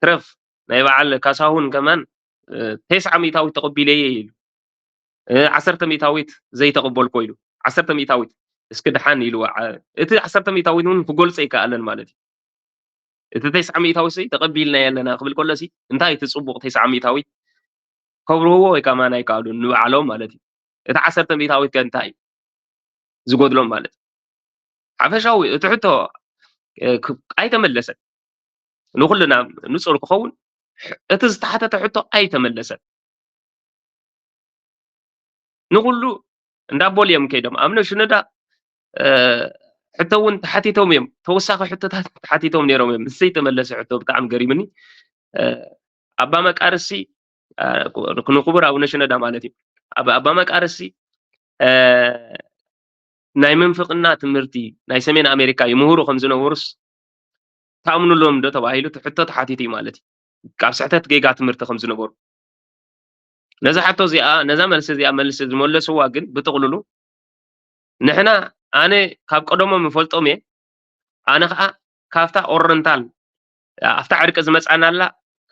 ትረፍ ናይ በዓል ካሳሁን ከማን ተስዓ ሚእታዊት ተቐቢለየ ኢሉ ዓሰርተ ሚእታዊት ዘይተቐበልኮ ኢሉ ዓሰርተ ሚእታዊት እስኪ ድሓን ኢሉ እቲ ዓሰርተ ሚእታዊት እውን ክገልፆ ይከኣለን ማለት እዩ እቲ ተስዓ ሚእታዊት ተቐቢልና ያለና ክብል ከሎ ሲ እንታይ እቲ ፅቡቕ ተስዓ ሚእታዊት ከብርህዎ ወይ ከማን ኣይከኣሉን ንባዕሎም ማለት እዩ እቲ ዓሰርተ ሚእታዊት ከ እንታይ እዩ ዝጎድሎም ማለት ሓፈሻዊ እቲ ሕቶ ኣይተመለሰን። ንኩልና ንፁር ክኸውን እቲ ዝተሓተተ ሕቶ ኣይተመለሰን። ንኩሉ እንዳቦል እዮም ከይዶም ኣብ ሽነዳ ሕቶ እውን ተሓቲቶም እዮም። ተወሳኺ ሕቶታት ተሓቲቶም ነይሮም እዮም። ምስ ዘይተመለሰ ሕቶ ብጣዕሚ ገሪምኒ። ኣባ መቃርሲ ንክቡር ኣቡነ ሽነዳ ማለት እዩ። ኣባ መቃርሲ ናይ ምንፍቅና ትምህርቲ ናይ ሰሜን ኣሜሪካ ይምህሩ ከም ዝነበሩስ ትኣምኑሎም ዶ ተባሂሉ እቲ ሕቶ ተሓቲቱ እዩ ማለት እዩ። ካብ ስሕተት ጌጋ ትምህርቲ ከም ዝነበሩ ነዛ ሕቶ እዚኣ ነዛ መልሲ እዚኣ መልሲ ዝመለስዋ ግን ብጥቕልሉ ንሕና ኣነ ካብ ቀደሞም ይፈልጦም እየ። ኣነ ከዓ ካብታ ኦረንታል ኣብታ ዕርቂ ዝመፃና ኣላ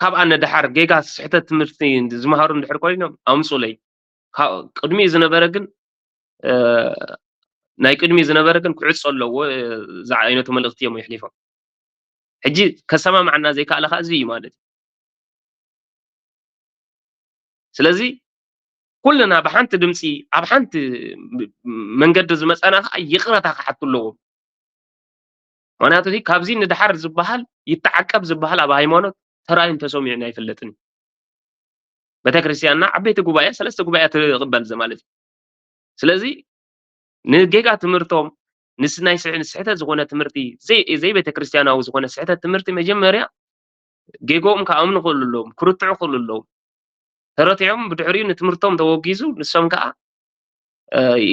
ካብኣ ንደሓር ጌጋ ስሕተት ትምህርቲ ዝመሃሩ እንድሕር ኮይኖም ኣምፁለይ። ቅድሚኡ ዝነበረ ግን ናይ ቅድሚ ዝነበረ ግን ክዕፆ ኣለዎ። እዛ ዓይነቱ መልእክቲ እዮም የሕሊፎም። ሕጂ ከሰማምዓና ዘይከኣለ ከዓ እዚ እዩ ማለት እዩ። ስለዚ ኩልና ብሓንቲ ድምፂ ኣብ ሓንቲ መንገዲ ዝመፀና ከዓ ይቕረታ ክሓቱ ኣለዎም። ምክንያቱ እዚ ካብዚ ንድሓር ዝበሃል ይተዓቀብ ዝበሃል ኣብ ሃይማኖት ተራእዩን ተሰሚዑን ኣይፍለጥን እዩ። ቤተክርስትያንና ዓበይቲ ጉባኤ ሰለስተ ጉባኤ ትቕበል ማለት እዩ። ስለዚ ንጌጋ ትምህርቶም ንስ ናይ ስሕ- ስሕተት ዝኾነ ትምህርቲ ዘይ- ዘይቤተክርስትያናዊ ዝኾነ ስሕተት ትምህርቲ መጀመርያ ጌጎኦም ክኣምኑ ክእሉ ኣለዎም፣ ክርትዑ ክእሉ ኣለዎም። ተረቲዖም ብድሕሪኡ ንትምህርቶም ተወጊዙ ንሶም ከዓ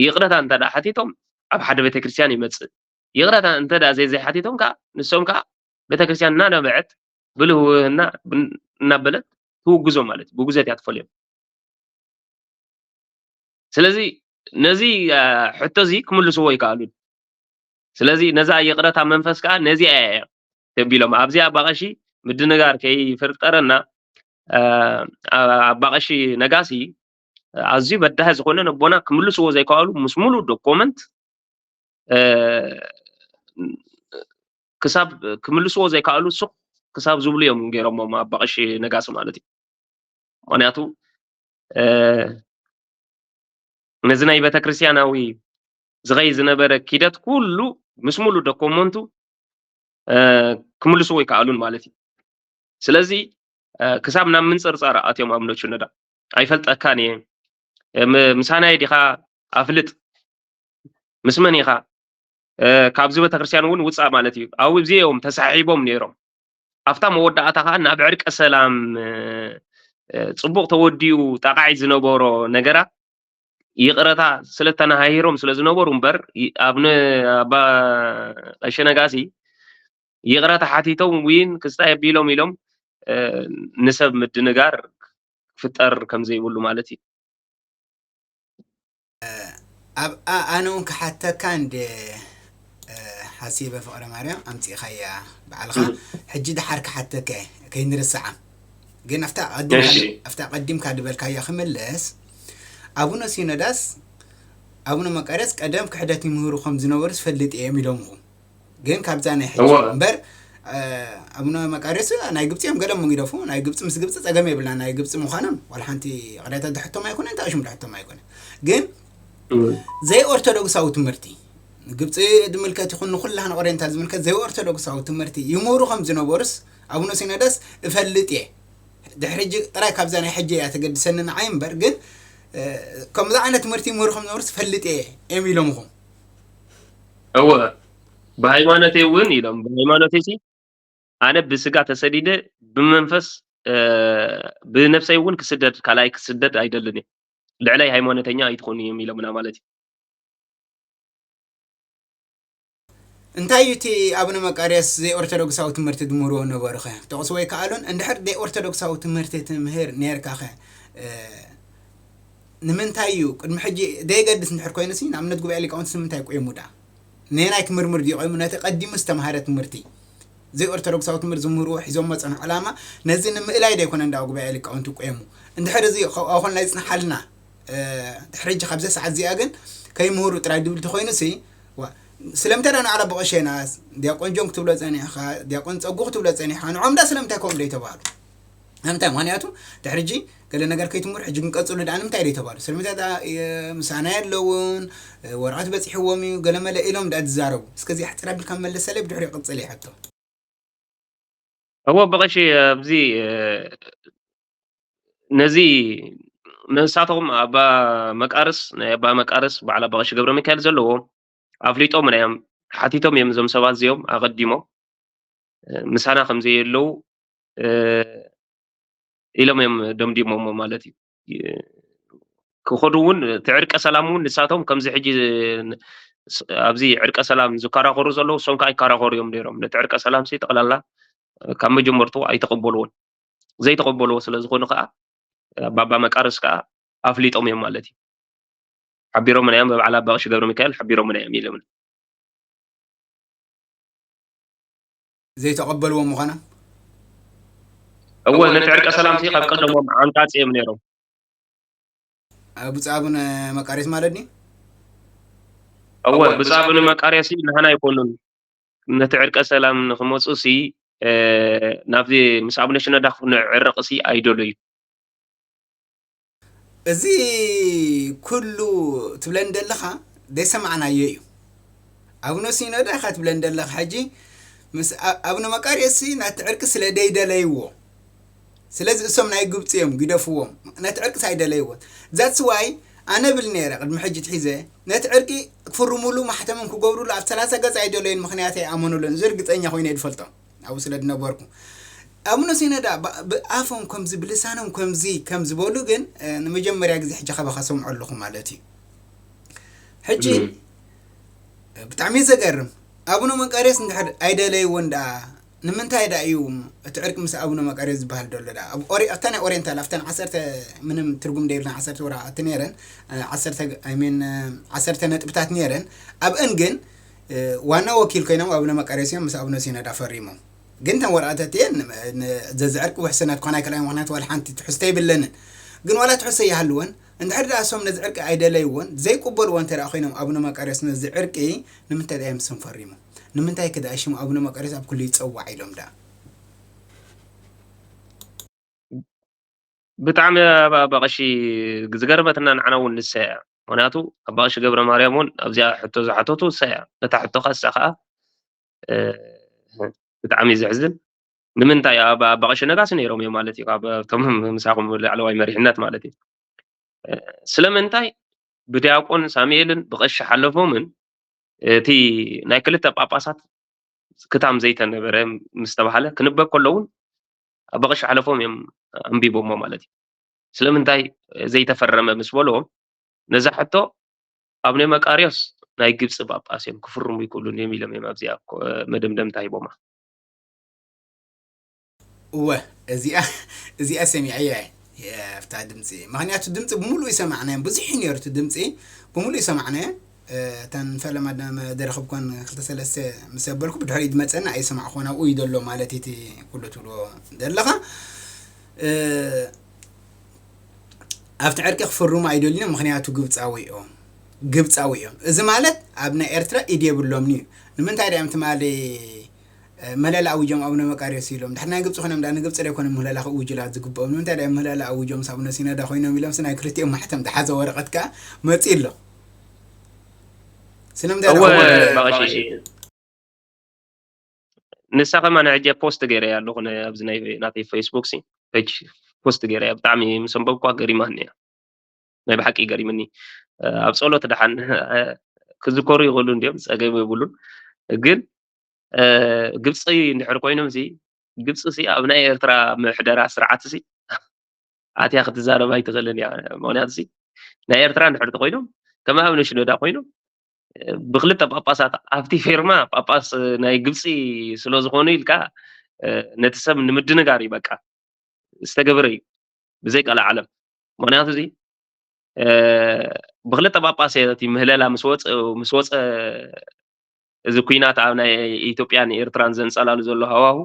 ይቕረታ እንተ ሓቲቶም ኣብ ሓደ ቤተክርስትያን ይመፅእ። ይቕረታ እንተ ዘይዘይሓቲቶም ከዓ ንሶም ከዓ ቤተክርስትያን እናነበዐት ብልህውህና እናበለት ትውግዞ ማለት እዩ። ብውግዘት እያ ትፈልዮም። ስለዚ ነዚ ሕቶ እዚ ክምልስዎ ይከኣሉ። ስለዚ ነዛ ይቕረታ መንፈስ ከዓ ነዚኣ እያ ተቢሎም ኣብዚ ኣባቐሺ ምድንጋር ከይፍርጠረና ኣባቐሺ ነጋሲ ኣዝዩ በዳሂ ዝኾነ ነቦና ክምልስዎ ዘይከኣሉ ምስ ሙሉ ዶኮመንት ክሳብ ክምልስዎ ዘይከኣሉ ሱቕ ክሳብ ዝብሉ እዮም ገይሮሞም ኣባቐሺ ነጋሲ ማለት እዩ። ምክንያቱ ነዚ ናይ ቤተክርስትያናዊ ዝኸይ ዝነበረ ኪደት ኩሉ ምስ ሙሉ ደኮመንቱ ክምልስዎ ይከኣሉን ማለት እዩ። ስለዚ ክሳብ ናብ ምንፅርፃር ኣትዮም ኣብ ነቹ ነዳ ኣይፈልጠካን እየ ምሳናይ ዲኻ ኣፍልጥ ምስ መን ኢኻ ካብዚ ቤተክርስትያን እውን ውፃእ ማለት እዩ። ኣብዚ እዮም ተሳሒቦም ነይሮም። ኣብታ መወዳእታ ከዓ ናብ ዕርቀ ሰላም ፅቡቕ ተወዲኡ ጣቃዒ ዝነበሮ ነገራት ይቕረታ ስለተናሃሂሮም ስለዝነበሩ እምበር ኣብ ኣባ ቀሸ ነጋሲ ይቕረታ ሓቲቶም ዊን ክስታይ ኣቢሎም ኢሎም ንሰብ ምድንጋር ክፍጠር ከምዘይብሉ ማለት እዩ። ኣብኣ ኣነ እውን ክሓተካ እንደ ሓሲበ ፍቕረ ማርያም ኣምፂእኻያ ባዕልኻ ሕጂ ድሓር ክሓተካ ከይንርስዓ ግን ኣብታ ቀዲምካ ድበልካያ ክምለስ ኣቡነ ሲኖዳስ ኣቡነ መቃርዮስ ቀደም ክሕደት ይምህሩ ከም ዝነበሩ ዝፈልጥ እዮም ኢሎምኹ ግን ካብዛ ናይ ሕጂ እምበር ኣቡነ መቃርዮስ ናይ ግብፂ እዮም ገለ ሞጊደፉ ናይ ግብፂ ምስ ግብፂ ፀገም የብልና ናይ ግብፂ ምዃኖም ዋላ ሓንቲ ቅሬታ ድሕቶም ኣይኮነ እንታይ ሽም ድሕቶም ኣይኮነ ግን ዘይ ኦርቶዶክሳዊ ትምህርቲ ግብፂ ድምልከት ይኹን ንኩላህን ኦሬንታል ዝምልከት ዘይ ኦርቶዶክሳዊ ትምህርቲ ይምህሩ ከም ዝነበሩስ ኣቡነ ሲኖዶስ እፈልጥ እየ ድሕሪ ሕጂ ጥራይ ካብዛ ናይ ሕጂ እያ ተገድሰኒ ንዓይ እምበር ግን ከምዚ ዓይነት ትምህርቲ ይምህሩ ከም ዝነበሩስ እፈልጥ እየ እዮም ኢሎምኹም እወ ብሃይማኖተይ እውን ኢሎም ብሃይማኖተይ ሲ ኣነ ብስጋ ተሰዲደ ብመንፈስ ብነፍሰይ እውን ክስደድ ካልኣይ ክስደድ ኣይደልን እየ ልዕለይ ሃይማኖተኛ ኣይትኾኑ እዮም ኢሎምና ማለት እዩ እንታይ እዩ እቲ ኣቡነ መቃርዮስ ዘይኦርቶዶክሳዊ ትምህርቲ ድምህርዎ ነበሩ ኸ? ክጠቕስዎ ይከኣሉን? እንድሕር ዘይኦርቶዶክሳዊ ትምህርቲ ትምህር ነይርካ ኸ? ንምንታይ እዩ ቅድሚ ሕጂ ዘየገድስ እንድሕር ኮይኑሲ ንኣብነት ጉባኤ ሊቃውንትስ ንምንታይ ቆይሙ ደኣ? ነየናይ ክምርምር ድዩ ቆይሙ ነቲ ቀዲሙ ዝተምሃረ ትምህርቲ? ዘይኦርቶዶክሳዊ ትምህርቲ ዝምህርዎ ሒዞሞ ዝፀንሑ ዕላማ ነዚ ንምእላይ ዶ ኣይኮነ እንዳ ጉባኤ ሊቃውንቲ ቆይሙ? እንድሕር እዚ ከምኡ ኣይኮንና ይፅንሓልና ድሕሪ ሕጂ ካብዛ ሰዓት እዚኣ ግን ከይምህሩ ጥራይ ድብል ተኮይኑሲ ስለምንታይ ዳ ንዓላ ብቐሸናስ ዲያቆን ጆን ክትብሎ ጸኒሕኻ ዲያቆን ጸጉ ክትብሎ ጸኒሕኻ ንዖም ዳ ስለምንታይ ከምኡ ደይተባህሉ ንምንታይ ምክንያቱ ድሕሪ ሕጂ ገለ ነገር ከይትምሩ ሕጂ ክንቀጽሉ ደኣ ንምንታይ ደይ ተባሉ? ስለምንታይ ደኣ የ-፣ ምሳና የለውን፣ እ፣ ወረቐት በጺሕዎም እዩ፣ ገለ መለ ኢሎም ደኣ ዝዛረቡ። እስከ እዚ ኣሕጽር ኣቢልካ መለሰለይ፣ ብድሕሪኡ ቅጽል እየ ሕቶ። እዎ፣ ብቐሺ፣ ኣብዚ፣ እ፣ ነዚ ንሳቶም ኣባ መቃርስ፣ ናይ ኣባ መቃርስ በዓል ኣባ ቀሺ ገብረ ሚካኤል ዘለዎ ኣፍሊጦም እዮም፣ ሓቲቶም እዮም እዞም ሰባት እዚኦም ኣቐዲሞም፣ እ፣ ምሳና ከም ዘየለዉ፣ እ፣ ኢሎም እዮም ደምዲሞሞ ማለት እዩ። ይ-፣ ክኸዱ እውን፣ እቲ ዕርቀ ሰላም እውን ንሳቶም ከምዚ ሕጂ ን-፣ ስ-፣ ኣብዚ ዕርቀ ሰላም ዝከራኸሩ ዘለዉ፣ እሶም ከኣ ይከራኸሩ እዮም ነይሮም። ነቲ ዕርቀ ሰላም ሲ ጠቕላላ ካብ መጀመርቱ ኣይተቐበልዎን። ዘይተቐበልዎ ስለ ዝኾኑ ከኣ፣ ኣባ መቃርስ ከኣ ኣፍሊጦም እዮም ማለት እዩ። ሓቢሮምና እዮም፣ ብበዓል ኣባ ቀሺ ገብረ ሚካኤል ሓቢሮምና እዮም ኢሎምና። ዘይተቐበልዎ ምዃኖም? እወ፣ ነቲ ዕርቀ ሰላም ሲ ካብ ቀደሞም ዓንቃጺ እዮም ነይሮም። እ፣ ብፁዕ ኣቡነ መቃርዮስ ማለት ድዩ? እወ፣ ብፁዕ ኣቡነ መቃርዮስ ሲ ንሃና ኣይኮኑን። ነቲ ዕርቀ ሰላም ንኽመጹ ሲ፣ እ፣ ናብዚ ምስ ኣቡነ ሽኖዳ ክንዕረቕ ሲ ኣይደለዩ። እዚ ኩሉ ትብለኒ ዘለኻ ዘይሰማዕናዮ እዩ። ኣቡነ ሲኖዳ ኢኻ ትብለኒ ዘለኻ ሕጂ፣ ምስ ኣ-፣ ኣቡነ መቃርዮስ ሲ ናቲ ዕርቂ ስለ ደይደለይዎ፣ ስለዚ እሶም ናይ ግብጺ እዮም ግደፍዎም፣ ነቲ ዕርቂስ ኣይደለይዎን። That's why ኣነ ብል ነይረ ቅድሚ ሕጂ ትሒዘ፣ ነቲ ዕርቂ ክፍርሙሉ ማሕተሞም ክገብሩሉ ኣብ ሰላሳ ገጽ ኣይደለዩን፣ ምኽንያት ኣይኣመኑሉን። እዚ ርግጸኛ ኮይነ እየ ዝፈልጦ፣ ኣብኡ ስለ ዝነበርኩ። ኣቡነ ሲኖዳ ብ-፣ ብኣፎም ከምዚ ብልሳኖም ከምዚ ከም ዝበሉ ግን፣ እ፣ ንመጀመርያ ግዜ ሕጂ ካባኻ ሰምዖ ኣለኹ ማለት እዩ። ሕጂ፣ እም። ብጣዕሚ እዩ ዘገርም። ኣቡነ መቃርዮስ እንድሕር ኣይደለይዎን ደኣ ንምንታይ ደኣ እዩ እቲ ዕርቂ ምስ ኣቡነ መቃርዮስ ዝበሃል ዘሎ ደኣ? ኣብ ኦሪ-፣ ኣብታ ናይ ኦሪየንታል፣ ኣብተን ዓሰርተ ምንም ትርጉም ዘይብለን ዓሰርተ ወረቓቕቲ ነይረን፣ እ፣ ዓሰርተ፣ I mean፣ እ፣ ዓሰርተ ነጥብታት ነይረን። ኣብአን ግን፣ እ፣ ዋና ወኪል ኮይኖም ኣቡነ መቃርዮስ እዮም ምስ ኣቡነ ሲኖዳ ፈሪሞም። ግን እተን ወረቓቕቲ እየን ን-፣ ን-፣ ዘዚ ዕርቂ ውሕስነት ክኾና ኣይክእላን፣ ምኽንያቱ ዋላ ሓንቲ ትሕዝቶ የብለንን። ግን ዋላ ትሕዝቶ ይሃልወን፣ እንድሕር ደኣ እሶም ነዚ ዕርቂ ኣይደለይዎን፣ ዘይቅበልዎ እንተ ደኣ ኮይኖም ኣቡነ መቃርዮስ ነዚ ዕርቂ ንምንታይ ደኣ እዮም ስም ፈሪሞም? ንምንታይ ከ ደኣ ሽም ኣቡነ መቃርዮስ ኣብ ኩሉ ይጸዋዕ ኢሎም ደኣ? ብጣዕሚ ኣባ፣ ኣባ ቀሺ ዝገርመትና ንዓና እውን ንሳ እያ። ምኽንያቱ ኣባ ቀሺ ገብረ ማርያም እውን ኣብዚኣ ሕቶ ዝሓተቱ ንሳ እያ። ነታ ሕቶኻ ንሳ ከኣ፣ እ፣ ብጣዕሚ እዩ ዘሕዝን። ንምንታይ ኣብ፣ ኣባ ቀሺ ነጋሲ ነይሮም እዮም ማለት እዩ፣ ካብ እቶም ምሳኹም ላዕለዋይ መሪሕነት ማለት እዩ። እ፣ ስለምንታይ ብዲያቆን ሳሙኤልን ብቐሺ ሓለፎምን እቲ ናይ ክልተ ጳጳሳት ክታም ዘይተነበረ ምስ ተባህለ ክንበብ ከሎ እውን ኣባ ቀሺ ሓለፎም እዮም ኣንቢቦሞ ማለት እዩ። ስለምንታይ ዘይተፈረመ ምስ በልዎም፣ ነዛ ሕቶ ኣቡነ መቃርዮስ ናይ ግብጺ ጳጳስ እዮም፣ ክፍርሙ ይክእሉን እዮም ኢሎም እዮም ኣብዚኣ ኮ-፣ መደምደምታ ሂቦማ። እወ፣ እዚኣ፣ እዚኣ ሰሚዐያ እየ፣ ኣብታ ድምፂ። ምኽንያቱ ድምፂ ብምሉእ ይሰማዕናዮ፣ ብዙሕ እዩ ነይሩ እቲ ድምፂ፣ ብምሉእ ይሰማዕናዮ። እ፣ እተን ፈለማ ደ-፣ መ-፣ ደረኽብኮን ክልተ ሰለስተ ምስ ኣበልኩ ብድሕሪኡ ዝመፀና ኣይሰማዕኹን፣ ኣብኡ እዩ ዘሎ ማለት እዩ እቲ ኩሉ ትብልዎ ዘለኻ። እ፣ ኣብቲ ዕርቂ ክፍርሙ ኣይደልዩን፣ ምኽንያቱ ግብፃዊ እዮም፣ ግብፃዊ እዮም። እዚ ማለት ኣብ ናይ ኤርትራ ኢድ የብሎምን እዩ። ንምንታይ ድኣ እዮም ትማሊ፣ እ፣ ምህለላ ኣዊጆም ኣቡነ መቃርዮስ ኢሎም? ድሕሪ ናይ ግብፂ ኮይኖም ደኣ ንግብፂ ዶ ኣይኮኑን ምህለላ ክእውጁላ ዝግብኦም? ንምንታይ ድኣ እዮም ምህለላ ኣዊጆም ምስ ኣቡነ ሲኖዳ ኮይኖም ኢሎም? ናይ ክልቲኦም ማሕተም ተሓዘ ወረቐት ከኣ መፂኡ ኣሎ። ስለምንታይ እወ፣ ደኣ ባቐሺ፣ ንሳ ከማን ሕጂ ፖስት ገይረያ ኣለኹ፣ ነ-፣ ኣብዚ ናይ ናተይ ፌስቡክ ሲ፣ ፔጅ ፖስት ገይረያ። ብጣዕሚ ምስ ኣንበብኳ ገሪማኒ እያ። ናይ ብሓቂ ገሪምኒ። እ፣ ኣብ ጸሎት ደሓን፣ እ፣ ክዝከሩ ይኽእሉ እንድዮም፣ ጸገም የብሉን። ግን፣ እ፣ ግብጺ እንድሕር ኮይኖም ሲ፣ ግብጺ ሲ ኣብ ናይ ኤርትራ ምሕደራ ስርዓት ሲ ኣትያ ክትዛረብ ኣይትኽእልን እያ። ምኽንያቱ ሲ፣ ናይ ኤርትራ እንድሕር ተኾይኖም፣ ከም ኣብነ ሽኖዳ ኮይኖም፣ እ፣ ብክልተ ጳጳሳት ኣብቲ ፌርማ ጳጳስ ናይ ግብጺ ስለ ዝኾኑ ኢልካ፣ እ፣ ነቲ ሰብ ንምድንጋር እዩ በቃ ዝተገበረ እዩ፣ ብዘይ ቀልዓለም። ምኽንያቱ እዚ፣ እ፣ ብክልተ ጳጳስ እየ እቲ ምህለላ ምስ ወጸ፣ ምስ ወጸ እዚ ኲናት ኣብ ናይ ኢትዮጵያን ኤርትራን ዘንጸላሉ ዘሎ ሃዋሁ፣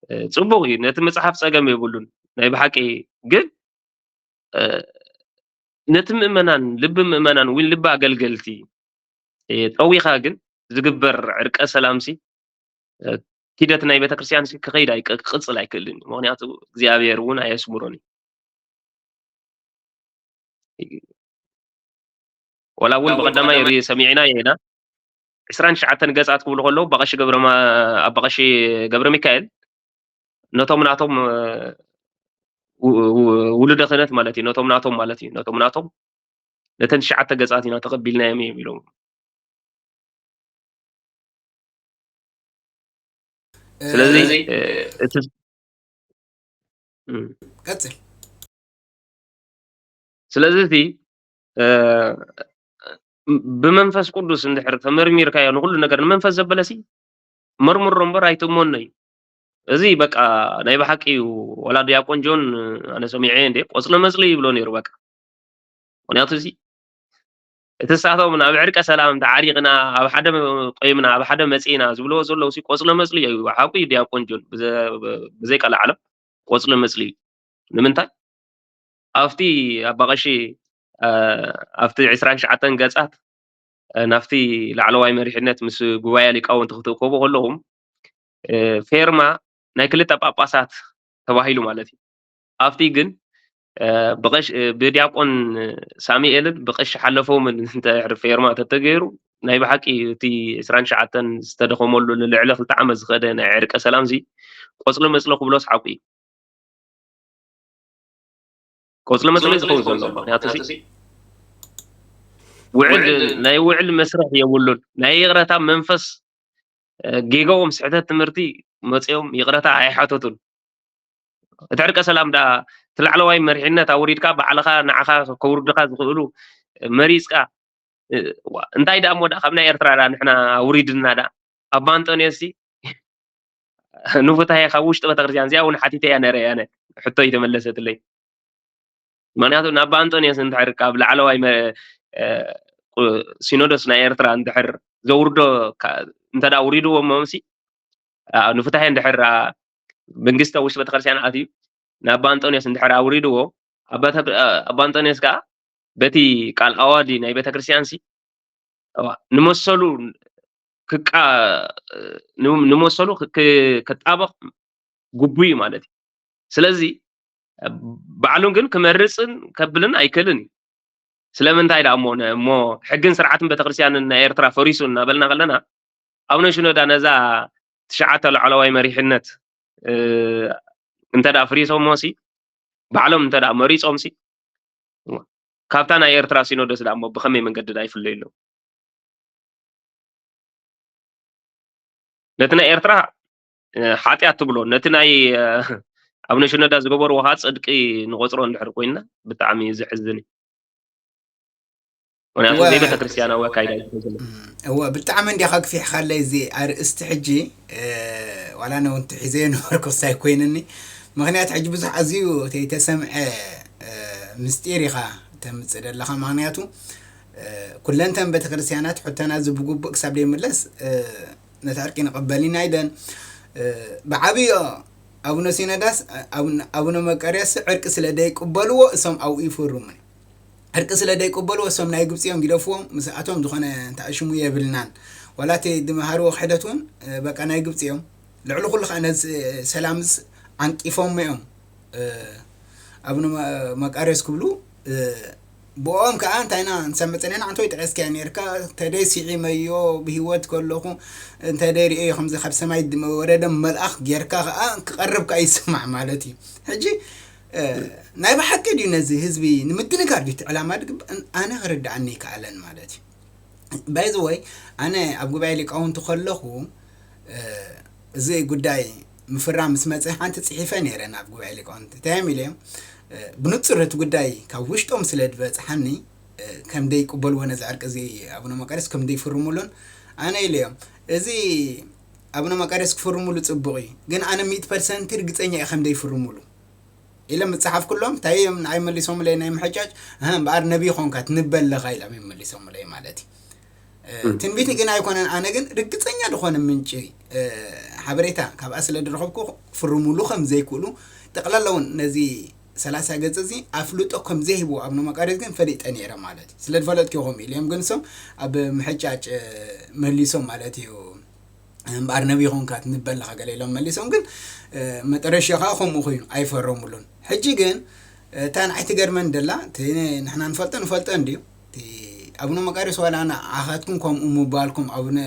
እ፣ ጽቡቕ እዩ። ነቲ ምጽሓፍ ጸገም የብሉን። ናይ ብሓቂ ግን፣ እ፣ ነቲ ምእመናን፣ ልቢ ምእመናን ወይ ልቢ ኣገልገልቲ፣ እ፣ ጠዊኻ ግን ዝግበር ዕርቀ ሰላምሲ፣ እ፣ ኪደት ናይ ቤተክርስትያንሲ ክኸይድ ኣይክ-፣ ክቕጽል ኣይክእልን እዩ። ምኽንያቱ እግዚኣብሔር እውን ኣየስምሮን እዩ። ወላ እውን ብቐዳማይ ሪ- ሰሚዕና ኢና። ዕስራን ትሽዓተን ገጻት ክብሉ ከለዉ፣ ኣባ ቀሺ ገብረ ማ-፣ ኣባ ቀሺ ገብረ ሚካኤል ነቶም ናቶም፣ እ፣ ው-፣ ው-፣ ውሉደ ክህነት ማለት እዩ። ነቶም ናቶም ማለት እዩ። ነቶም ናቶም፣ ነተን ትሽዓተ ገጻት ኢና ተቐቢልናዮም እዮም ኢሎም። ስለዚ፣ እ፣ እ፣ እቲ፣ እም። ቀጽል። ስለዚ እቲ፣ እ፣ ብመንፈስ ቅዱስ እንድሕር ተመርሚርካዮ ንኹሉ ነገር ንመንፈስ ዘበለሲ መርምሮ እምበር ኣይትእመኖ እዩ። እዚ በቃ ናይ ብሓቂ እዩ። ወላ ዲያቆን ጆን ኣነ ሰሚዐ እንዴ ቆጽለ መጽሊ ይብሎ ነይሩ በቃ። ምኽንያቱ እዚ እቲ ንሳቶም ናብ ዕርቀ ሰላም ተዓሪቕና፣ ኣብ ሓደ ቆይምና፣ ኣብ ሓደ መጺእና ዝብልዎ ዘለዉ ሲ ቆጽለ መጽሊ እዩ። ሓቁ እዩ ዲያቆን ጆን፣ ብዘ-፣ ብዘይቃል ዓለም ቆጽለ መጽሊ እዩ። ንምንታይ? ኣብቲ ኣባ ቀሺ፣ እ፣ ኣብቲ ዕስራን ትሽዓተን ገጻት፣ እ፣ ናብቲ ላዕለዋይ መሪሕነት ምስ ጉባኤ ሊቃውንቲ ክትእከቡ ከለኹም፣ እ፣ ፌርማ ናይ ክልተ ጳጳሳት ተባሂሉ ማለት እዩ። ኣብቲ ግን፣ እ፣ ብቐሽ-፣ እ፣ ብዲያቆን ሳሙኤልን ብቐሺ ሓለፎምን እንተ ፌርማ ተተገይሩ፣ ናይ ብሓቂ እቲ ዕስራን ትሽዓተን ዝተደኸመሉ ንልዕሊ ክልተ ዓመት ዝኸደ ናይ ዕርቀ ሰላምዚ ቆጽሊ መጽሊ ክብሎስ ሓቁ እዩ። ቆጽሊ መጽሊ ዝኸውን ዘሎ ምኽንያቱ እዚ ውዕል፣ ናይ ውዕል መስርሕ የብሉን። ናይ ይቕረታ መንፈስ፣ እ፣ ጌጋኦም ስሕተት ትምህርቲ መጺኦም ይቕረታ ኣይሓተቱን። እቲ ዕርቀ ሰላም ደኣ እቲ ላዕለዋይ መሪሕነት ኣውሪድካ ባዕልኻ ንዓኻ ከውርድኻ ዝኽእሉ መሪጽካ፣ እ፣ ዋ፣ እንታይ ደኣ እሞ ደኣ ካብ ናይ ኤርትራ ደኣ ንሕና ኣውሪድና ደኣ ኣባ ኣንጦንዮስ ሲ ንፉታየ ካብ ውሽጢ ቤተክርስትያን እዚኣ እውን ሓቲተያ ነይረ እየ ኣነ። ሕቶ ይተመለሰትለይ። ምኽንያቱ ናብ ኣባ ኣንጦንዮስ እንድሕር ካብ ላዕለዋይ መ-፣ እ፣ ቁ-፣ ሲኖዶስ ናይ ኤርትራ እንድሕር ዘውርዶ ካ-፣ እንተ ደኣ ኣውሪድዎ እሞ ምሲ፣ ኣ፣ ንፉታሄ እንድሕር፣ ኣ፣ መንግስቲ ኣብ ውሽጢ ቤተክርስትያን ኣትዩ ናብ ኣባ ኣንጦንዮስ እንድሕር ኣውሪድዎ፣ ኣባ ተብ-፣ ኣ፣ ኣባ ኣንጦንዮስ ከኣ በቲ ቃል ኣዋዲ ናይ ቤተክርስትያን ሲ፣ እዋ፣ ንመሰሉ ክቃ-፣ ን-፣ ንመሰሉ ክ-፣ ክ-፣ ክጣበቕ ግቡእ እዩ ማለት እዩ። ስለዚ ባዕሉ ግን ክመርጽን ከብልን ኣይክእልን እዩ። ስለምንታይ ደኣ እሞ ነ-፣ እሞ ሕግን ስርዓትን ቤተክርስትያንን ናይ ኤርትራ ፈሪሱ እናበልና ከለና፣ ኣቡነ ሽኖዳ ነዛ ትሽዓተ ላዕለዋይ መሪሕነት፣ እ፣ እንተ ደኣ ፍሪሶሞ ሲ፣ ባዕሎም እንተ ደኣ መሪጾም ሲ፣ ካብታ ናይ ኤርትራ ሲኖዶስ ደኣ እሞ ብኸመይ መንገዲ ደኣ ይፍለዩ ኣለዉ? ነቲ ናይ ኤርትራ፣ እ፣ ሓጢኣት ትብሎ፣ ነቲ ናይ፣ እ፣ ኣቡነ ሽኖዳ ዝገበርዎ ኸኣ ጽድቂ ንቖጽሮ እንድሕር ኮይንና ብጣዕሚ እዩ ዘሕዝን እዩ። ምኽንያቱ እወ። ዘይቤተክርስትያናዊ ኣካይዳ እዩ ዘሎ። እም፣ እወ፣ ብጣዕሚ እንዲኻ ኣግፊሕካለይ እዚ ኣርእስቲ ሕጂ፣ እ፣ ዋላ ኣነ እውን ሒዘዮ ነበርኩ ክሳይ ኮይንኒ። ምኽንያቱ ሕጂ ብዙሕ ኣዝዩ ተይተሰምዐ፣ እ፣ ምስጢር ኢኻ ተምጽእ ዘለኻ። ምኽንያቱ፣ እ፣ ኩለንተን ቤተክርስትያናት ሕቶና እዚ ብግቡእ ክሳብ ዘይምለስ፣ እ፣ ነቲ ዕርቂ ንቕበል ኢና ኢለን። እ፣ ብዓብዮ ኣቡነ ሲኖዳስ፣ ኣቡነ፣ ኣቡነ መቃርዮስ ዕርቂ ስለ ዘይቅበልዎ እሶም ኣብኡ ይፍርሙን። ዕርቂ ስለ ዘይቅበልዎ እሶም ናይ ግብጺ እዮም ግደፍዎም፣ ምስኣቶም ዝኾነ እንተኣሽሙ የብልናን። ዋላ እቲ ዝመሃርዎ ክሕደት እውን፣ እ፣ በቃ ናይ ግብጺ እዮም። ልዕሊ ኩሉ ከኣ ነዚ ሰላምስ ዓንቂፎሞ እዮም። እ፣ ኣቡነ መ-፣ መቃርዮስ ክብሉ፣ እ፣ ብኦም ከኣ እንታይና ንሰምዕ ጸኒሕና፣ "ኣንቶይ ጥዕስኪያ ነርካ፣ ተደይ ስዒመዮ ብህይወት ከለኹ፣ እንተደይ ርእዮ ከምዚ ካብ ሰማይ ድመ-፣ ወረደ መልኣኽ ጌርካ ከኣ ክቐርብ ከኣ ይስማዕ" ማለት እዩ። ሕጂ፣ እ፣ ናይ ብሓቂ ድዩ ነዚ ህዝቢ ንምድንጋር ድዩ እቲ ዕላማ ድግብ-፣ ኣነ ክርድኣኒ ይከኣለን ማለት እዩ። By the way፣ ኣነ ኣብ ጉባኤ ሊቃውንቲ ከለኹ፣ እ፣ እዚ ጉዳይ ምፍራም ምስ መጸ ሓንቲ ጽሒፈ ነይረ ናብ ጉባኤ ሊቃውንቲ። እንታይ እዮም ኢለዮም? እ፣ ብንጹር እቲ ጉዳይ ካብ ውሽጦም ስለ ዝበጽሓኒ፣ እ፣ ከም ደይቅበልዎ ነዚ ዕርቂ እዚ ኣቡነ መቃርዮስ ከም ደይፍርሙሉን ኣነ ኢለዮም። እዚ ኣቡነ መቃርዮስ ክፍርሙሉ ጽቡቕ እዩ፣ ግን ኣነ ሚእቲ ፐርሰንት ርግጸኛ እየ ከም ደይፍርሙሉ። ኢለ ምጽሓፍኩሎም፣ እንታይ እዮም ንዓይ መሊሶምለይ ናይ ምሕጫጭ? እህ፣ እምበኣር ነቢይ ኾንካ ትንበል ኣለኻ ኢሎም እዮም መሊሶምለይ ማለት እዩ። እ፣ እም። ትንቢት ግን ኣይኮነን፣ ኣነ ግን ርግጸኛ ዝኾነ ምንጪ፣ እ፣ ሓበሬታ ካብኣ ስለ ዝረኸብኩ ክፍርሙሉ ከም ዘይክእሉ፣ ጠቕላላ እውን ነዚ ሰላሳ ገጽ እዚ ኣፍልጦ ከም ዘይህብዎ ኣቡነ መቃርዮስ ግን ፈሊጠ ነይረ ማለት እዩ። ስለ ዝፈለጥኩ ኢኹም ኢሉ እዮም ግን እሶም ኣብ ምሕጫጭ፣ እ፣ መሊሶም ማለት እዩ። እምበኣር ነቢይ ኾንካ ትንበል ኣለኻ ገለ ኢሎም መሊሶም፣ ግን፣ እ፣ መጠረሻ ኸኣ ከምኡ ኮይኑ ኣይፈረሙሉን። ሕጂ ግን እታ ንዓይ ትገርመን ደላ፣ እቲ ንሕና ንፈልጦ ንፈልጦ እንድዩ። እቲ ኣቡነ መቃርዮስ ዋላ ንዓኻትኩም ከምኡ ምባልኩም፣ ኣቡነ፣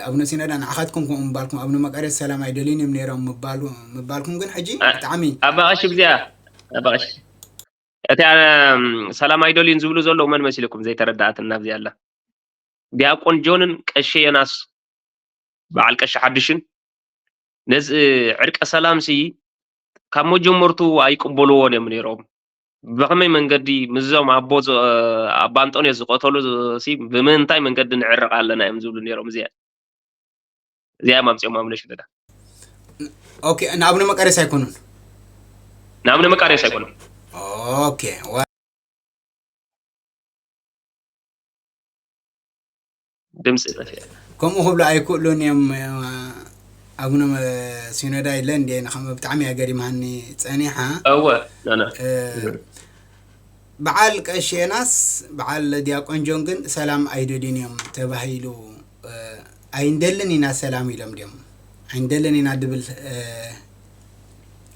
ኣቡነ ሲኖዳ ንዓኻትኩም ከምኡ ምባልኩም፣ ኣቡነ መቃርዮስ ሰላም ኣይደልዩን እዮም ነይሮም ምባሉ-፣ ምባልኩም ግን ሕጂ አ-፣ ብጣዕሚ ኣባ ቀሺ ብዚኣ፣ ኣባ ቀሺ። እቲ፣ ኣም፣ ሰላም ኣይደልዩን ዝብሉ ዘለዉ መን መሲልኩም? ዘይተረዳኣትና ኣብዚኣ ኣላ። ዲያቆን ጆንን ቀሺ ዮናስ፣ በዓል ቀሺ ሓድሽን፣ ነዚ ዕርቀ ሰላምሲ ካብ መጀመርቱ ኣይቅበልዎን እዮም ነይሮም። ብኸመይ መንገዲ ምስዞም ኣቦ ዝ-፣ ኣባ ኣንጦንዮስ ዝቐተሉ ሲ ብምንታይ መንገዲ ንዕረቕ ኣለና እዮም ዝብሉ ነይሮም። እዚኣ፣ እዚኣ እዮም ኣምጺኦም ኣቡነ ሽኖዳ። ኦኬ፣ ንኣቡነ መቃርዮስ ኣይኮኑን። ንኣቡነ መቃርዮስ ኣይኮኑን። ኦኬ፣ ዋ-፣ ድምፂ ጠፊኣ። ከምኡ ክብሉ ኣይክእሉን እዮም። ኣቡነ መ-፣ ሲኖዳ ኢለ እንድየ ንኸም-፣ ብጣዕሚ እያ ገሪማኒ ጸኒሓ። እወ፣ ናና። እ፣ እም። በዓል ቀሺ ዮናስ፣ በዓል ዲያቆን ጆን ግን ሰላም ኣይደልዩን እዮም ተባሂሉ፣ እ፣ ኣይንደልን ኢና ሰላም ኢሎም ድዮም? ኣይንደልን ኢና ድብል፣ እ፣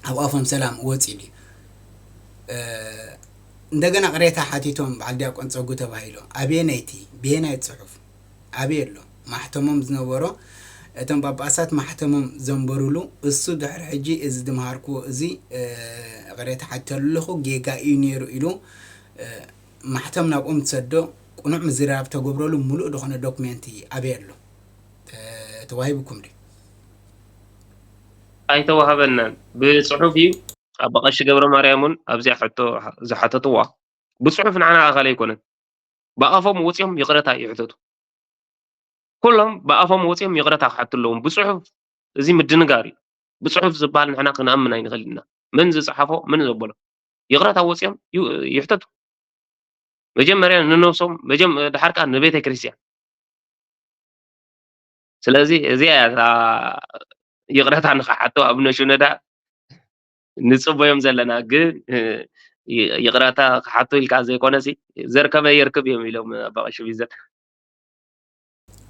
ኣብ ኣፎም ሰላም ወፂኡ ድዩ? እ፣ እንደገና ቅሬታ ሓቲቶም በዓል ዲያቆን ጸጉ ተባሂሉ። ኣበየነይቲ? ብየናይ ጽሑፍ? ኣበይ ኣሎ? ማሕተሞም ዝነበሮ፣ እቶም ጳጳሳት ማሕተሞም ዘንበሩሉ፣ እሱ ድሕሪ ሕጂ እዚ ድምሃርክዎ እዚ፣ እ፣ ቅሬታ ሓቲተሉ ኣለኹ፣ ጌጋ እዩ ነይሩ ኢሉ፣ እ፣ ማሕተም ናብኦም ትሰዶ፣ ቅኑዕ ምዝርራብ ተገብረሉ፣ ምሉእ ዝኾነ ዶክሜንቲ ኣበይ ኣሎ? ተ-፣ ተዋሂብኩም ድዩ? ኣይተዋህበናን። ብጽሑፍ እዩ። ኣባ ቀሺ ገብረ ማርያም እውን ኣብዚኣ ሕቶ ዝሓተትዋ ብጽሑፍ ንዓና ኣኻል ኣይኮነን። ብኣፎም ወጺኦም ይቕረታ ይሕተቱ። ኩሎም ብኣፎም ወጺኦም ይቕረታ ክሓቱ ኣለዎም። ብጽሑፍ እዚ ምድንጋር እዩ። ብጽሑፍ ዝበሃል ንሕና ክንኣምን ኣይንኽእል ኢና። መን ዝጸሓፎ፣ መን ዘበሎ። ይቕረታ ወጺኦም ዩ-፣ ይሕተቱ። መጀመርያ ንነብሶም፣ መጀም-፣ ድሓር ከኣ ንቤተ ክርስቲያን። ስለዚ እዚኣ እያ እታ ይቕረታ ንኽሓቱ ኣቡነ ሽኖዳ ንጽበዮም ዘለና። ግን፣ እ፣ ይ-፣ ይቕረታ ክሓቱ ኢልካ ዘይኮነሲ፣ ዘርከበ የርክብ እዮም ኢሎም ኣባ ቀሺ ቢዘን።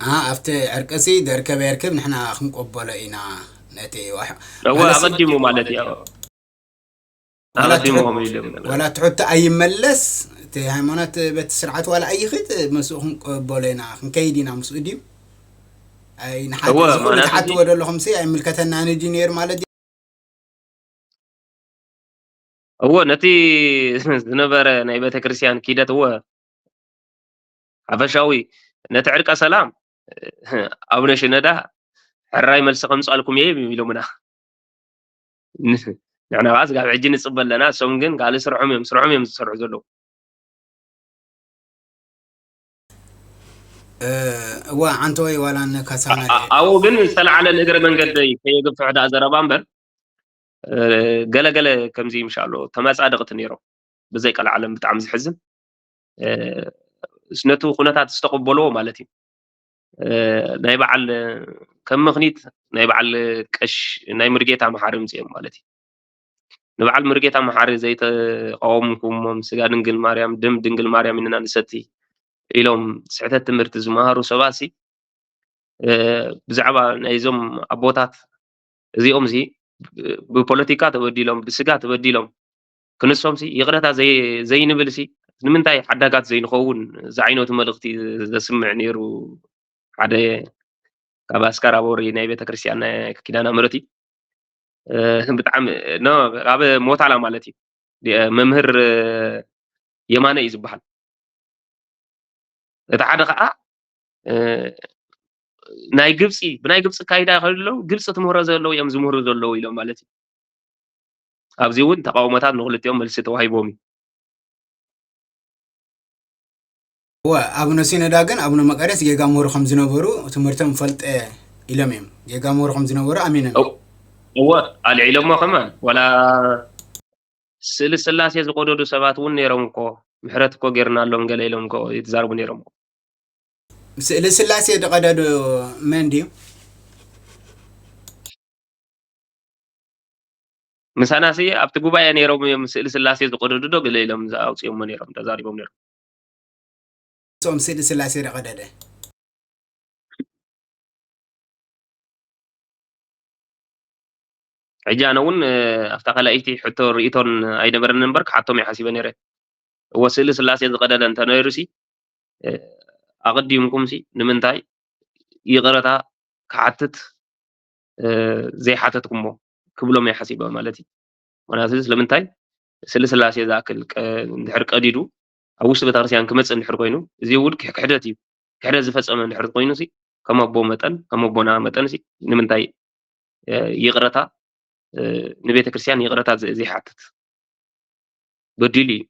አ፣ ኣብቲ ዕርቅሲ ዘርከበ የርክብ ንሕና ክንቆበሎ ኢና። ነቲ ዋሕ-፣ እወ፣ ማለት ኣቐዲሙ ማለት እዩ። ዋላ ኣቐዲሙ ትሑ-፣ ከምኡ ኢሎም ነበሩ። ዋላ ትሑት ኣይመለስ፣ እቲ ሃይማኖት በቲ ስርዓት ዋላ ኣይኽድ፣ ምስኡ ክንቀበሎ ኢና፣ ክንከይድ ኢና ምስኡ ድዩ? ኣይ፣ ንሓት-፣ እወ፣ እዚ ኩሉ ማለት ትሓትዎ እዚ ዘለኹምሲ ኣይምልከተናን ድዩ ነይሩ ማለት ድዩ? እወ፣ ነቲ ዝነበረ ናይ ቤተክርስትያን ኪደት፣ እወ፣ ሓፈሻዊ ነቲ ዕርቀ ሰላም ኣቡነ ሽነዳ ሕራይ መልሲ ከምጻልኩም እየ ኢሎምና። ንሕና ከኣ ስጋብ ሕጂ ንጽበ ኣለና። እሶም ግን ካልእ ስርሖም እዮም፣ ስርሖም እዮም ዝሰርሑ ዘለዉ። እ፣ እዋ፣ ዓንተወይ ዋላ ንካሳና ኣ-፣ ኣ-፣ ኣብኡ ግን ዝተላዕለ ንእግረ መንገደይ ከየግፍሕ ደኣ ዘረባ እምበር፣ እ፣ ገለ ገለ ከምዚ ምሻሎ ተመጻደቕቲ ነይሮም። ብዘይ ቀልዓለም ብጣዕሚ ዝሕዝን። እ፣ ነቲ ኩነታት ዝተቐበልዎ ማለት እዩ። እ፣ ናይ በዓል፣ ከም ምኽኒት ናይ በዓል ቀሽ-፣ ናይ ሙሉጌታ መሓሪ ምጽኦም ማለት እዩ። ንበዓል ሙሉጌታ መሓሪ ዘይተቃወምኩሞም፣ ስጋ ድንግል ማርያም፣ ደም ድንግል ማርያም ኢና ንሰቲ ኢሎም ስሕተት ትምህርቲ ዝመሃሩ ሰባትሲ፣ እ፣ ብዛዕባ ናይዞም ኣቦታት እዚኦምሲ ብ-፣ ብፖለቲካ ተበዲሎም፣ ብስጋ ተበዲሎም፣ ክንሶምሲ ይቕረታ ዘይ-፣ ዘይንብልሲ ንምንታይ ሓዳጋት ዘይንኸውን ዝዓይነቱ መልእኽቲ ዘስምዕ ነይሩ ሓደ ካብ ኣስካራ ቦሪ ናይ ቤተክርስትያን ናይ ኪዳነ ምሕረት እዩ። እ፣ ብጣዕሚ፣ ኖ፣ ኣብ ሞታላ ማለት እዩ። ዲ-፣ መምህር የማነ እዩ ዝበሃል። እቲ ሓደ ኸዓ፣ እ፣ ናይ ግብፂ፣ ብናይ ግብፂ ኣካይዳ ከለዉ ግብፂ ትምህሮ ዘለዉ እዮም ዝምህሩ ዘለዉ ኢሎም ማለት እዩ። ኣብዚ እውን ተቃውሞታት ንክልቲኦም መልሲ ተዋሂቦም እዩ። እወ፣ ኣቡነ ሲኖዳ ግን ኣቡነ መቃርዮስ ጌጋ ምሁር ከም ዝነበሩ ትምህርቶም ፈልጠ ኢሎም እዮም። ጌጋ ምሁር ከም ዝነበሩ ኣሚኖም እዮም። እው-፣ እወ፣ ኣልዒሎሞ ከማን ዋላ ስእሊ ስላሴ ዝቆደዱ ሰባት እውን ነይሮም እኮ፣ ምሕረት እኮ ጌርናሎም ገለ ኢሎም እኮ ይትዛረቡ ነይሮም እኮ። ስእሊ ስላሴ ዝቐደዱ መን ድዩ? ምሳናሲ ኣብቲ ጉባኤ ነይሮም እዮም ስእሊ ስላሴ ዝቐደዱ ዶ ገለ ኢሎም ኣውፂኦሞ ነይሮም፣ ተዛሪቦም ነይሮም። እሶም ስእሊ ስላሴ ዝቐደደ። ሕጂ ኣነ እውን ኣብታ ካልኣይቲ ሕቶ ርእይቶን ኣይነበረን እምበር ክሓቶም እየ ሓሲበ ነይረ። እወ ስእሊ ስላሴ ዝቐደደ እንተነይሩ ሲ ኣቐዲምኩም ሲ ንምንታይ ይቕረታ ክሓትት ዘይሓተትኩሞ ክብሎም እየ ሓሲበ ማለት እዩ። ምክንያቱ ስለምንታይ ስእሊ ስላሴ ዝኣክል እንድሕር ቀዲዱ ኣብ ውሽጢ ቤተክርስትያን ክመፅእ እንድሕር ኮይኑ እዚ እውን ክሕደት እዩ። ክሕደት ዝፈፀመ እንድሕር ኮይኑ ሲ ከም ኣቦ መጠን ከም ኣቦና መጠን ሲ ንምንታይ ይቕረታ ንቤተ ክርስቲያን ይቕረታ ዘይሓትት በዲሉ እዩ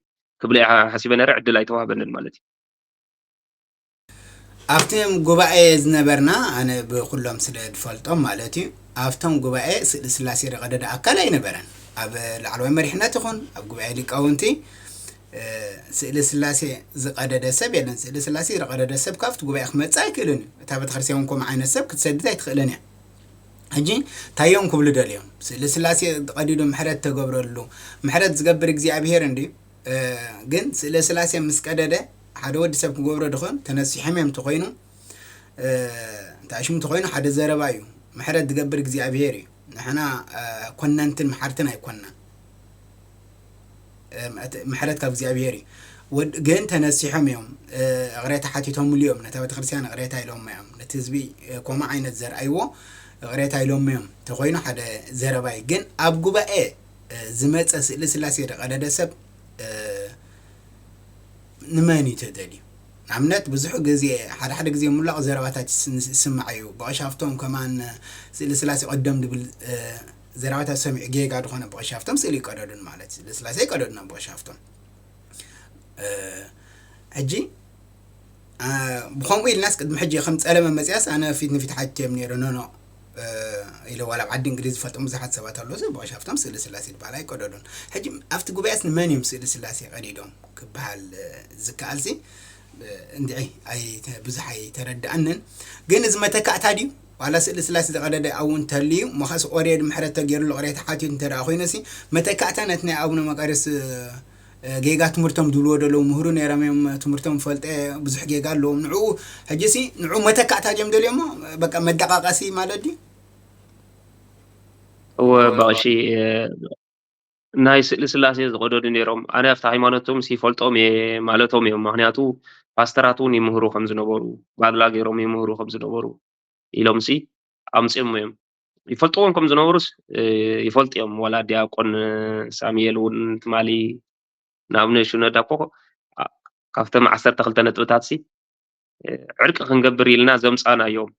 ክብል ሓሲበ ነረ ዕድል ኣይተዋህበንን ማለት እዩ። ኣብቲ ጉባኤ ዝነበርና ኣነ ብኩሎም ስለ ዝፈልጦም ማለት እዩ ኣብቶም ጉባኤ ስእሊ ስላሴ ዝቐደደ ኣካል ኣይነበረን። ኣብ ላዕለዋይ መሪሕነት ይኹን ኣብ ጉባኤ ሊቃውንቲ ስእሊ ስላሴ ዝቐደደ ሰብ የለን። ስእሊ ስላሴ ዝቐደደ ሰብ ካብቲ ጉባኤ ክመፅእ ኣይክእልን እዩ። እታ ቤተክርስትያን እውን ከምኡ ዓይነት ሰብ ክትሰድድ ኣይትኽእልን እያ። ሕጂ እንታይ እዮም ክብሉ ደልዮም? ስእሊ ስላሴ ቀዲዱ ምሕረት ተገብረሉ። ምሕረት ዝገብር እግዚኣብሄር እንድዩ። ግን ስእሊ ስላሴ ምስ ቀደደ ሓደ ወዲ ሰብ ክገብሮ ድኾን ተነሲሖም እዮም እንተኾይኑ እንታይ ሽሙ እንተኾይኑ ሓደ ዘረባ እዩ። ምሕረት ዝገብር እግዚኣብሄር እዩ። ንሕና ኮነንትን መሓርትን ኣይኮንናን። ምሕረት ካብ እግዚኣብሄር እዩ። ግን ተነሲሖም እዮም። እቕሬታ ሓቲቶምሉ እዮም። ነታ ቤተክርስትያን እቕሬታ ኢሎም እዮም። ነቲ ህዝቢ ከምኡ ዓይነት ዘርኣይዎ እቕሬታ ኢሎም እዮም። ተኮይኑ ሓደ ዘረባ እዩ። ግን ኣብ ጉባኤ ዝመፀ ስእሊ ስላሴ ዝቐደደ ሰብ ንመን እዩ ተደልዩ? ንኣብነት ብዙሕ ግዜ ሓደ ሓደ ግዜ ሙላቕ ዘረባታት ይስማዕ እዩ። ብቐሻፍቶም ከማን ስእሊ ስላሴ ቀደም ዝብል ዘረባታት ሰሚዑ ጌጋ ዝኾነ ብቐሻፍቶም ስእሊ ይቀደዱን ማለት ስእሊ ስላሴ ይቀደዱና ብቐሻፍቶም። ሕጂ ብኸምኡ ኢልናስ ቅድሚ ሕጂ ከም ፀለመ መፅያስ ኣነ ፊት ንፊት ሓትዮም ነይረ ኖኖ ኢለ ዋላ ኣብ ዓዲ እንግሊዝ ዝፈልጦም ብዙሓት ሰባት ኣለዉ። ብቐሻፍቶም ስእሊ ስላሴ ዝበሃል ኣይቀደዱን። ሕጂ ኣብቲ ጉባኤስ ንመን እዮም ስእሊ ስላሴ ቀዲዶም ክበሃል ዝከኣል ሲ እንድዒ ብዙሕ ኣይተረድኣንን። ግን እዚ መተካእታ ድዩ? ዋላ ስእሊ ስላሴ ዝቐደደ ኣው እንተልዩ መኸስ ኦሬድ ምሕረት ተገይሩሉ ቅሬታ ሓትዩ እንተ ደኣ ኮይነ ሲ መተካእታ ነቲ ናይ ኣቡነ መቃርዮስ ጌጋ ትምህርቶም ዝብልዎ ደለዉ ምህሩ ነይሮም እዮም። ትምህርቶም ፈልጠ ብዙሕ ጌጋ ኣለዎም። ንዕኡ ሕጂ ሲ ንዕኡ መተካእታ ድዮም ደልዮሞ በቃ መደቃቀሲ ማለት ድዩ? እወ ባቕሺ ናይ ስእሊ ስላሴ ዝቐደዱ ነይሮም። ኣነ ኣብቲ ሃይማኖቶም ይፈልጦም እየ ማለቶም እዮም። ምክንያቱ ፓስተራት እውን ይምህሩ ከም ዝነበሩ፣ ባድላ ገይሮም ይምህሩ ከም ዝነበሩ ኢሎም ሲ ኣምፅኦም እዮም። ይፈልጥዎም ከም ዝነበሩስ ይፈልጡ እዮም። ዋላ ዲያቆን ሳሙኤል እውን ትማሊ ንኣብነ ሽኖዳ እኮ ካብቶም ዓሰርተ ክልተ ነጥብታት ሲ ዕርቂ ክንገብር ኢልና ዘምፃናዮም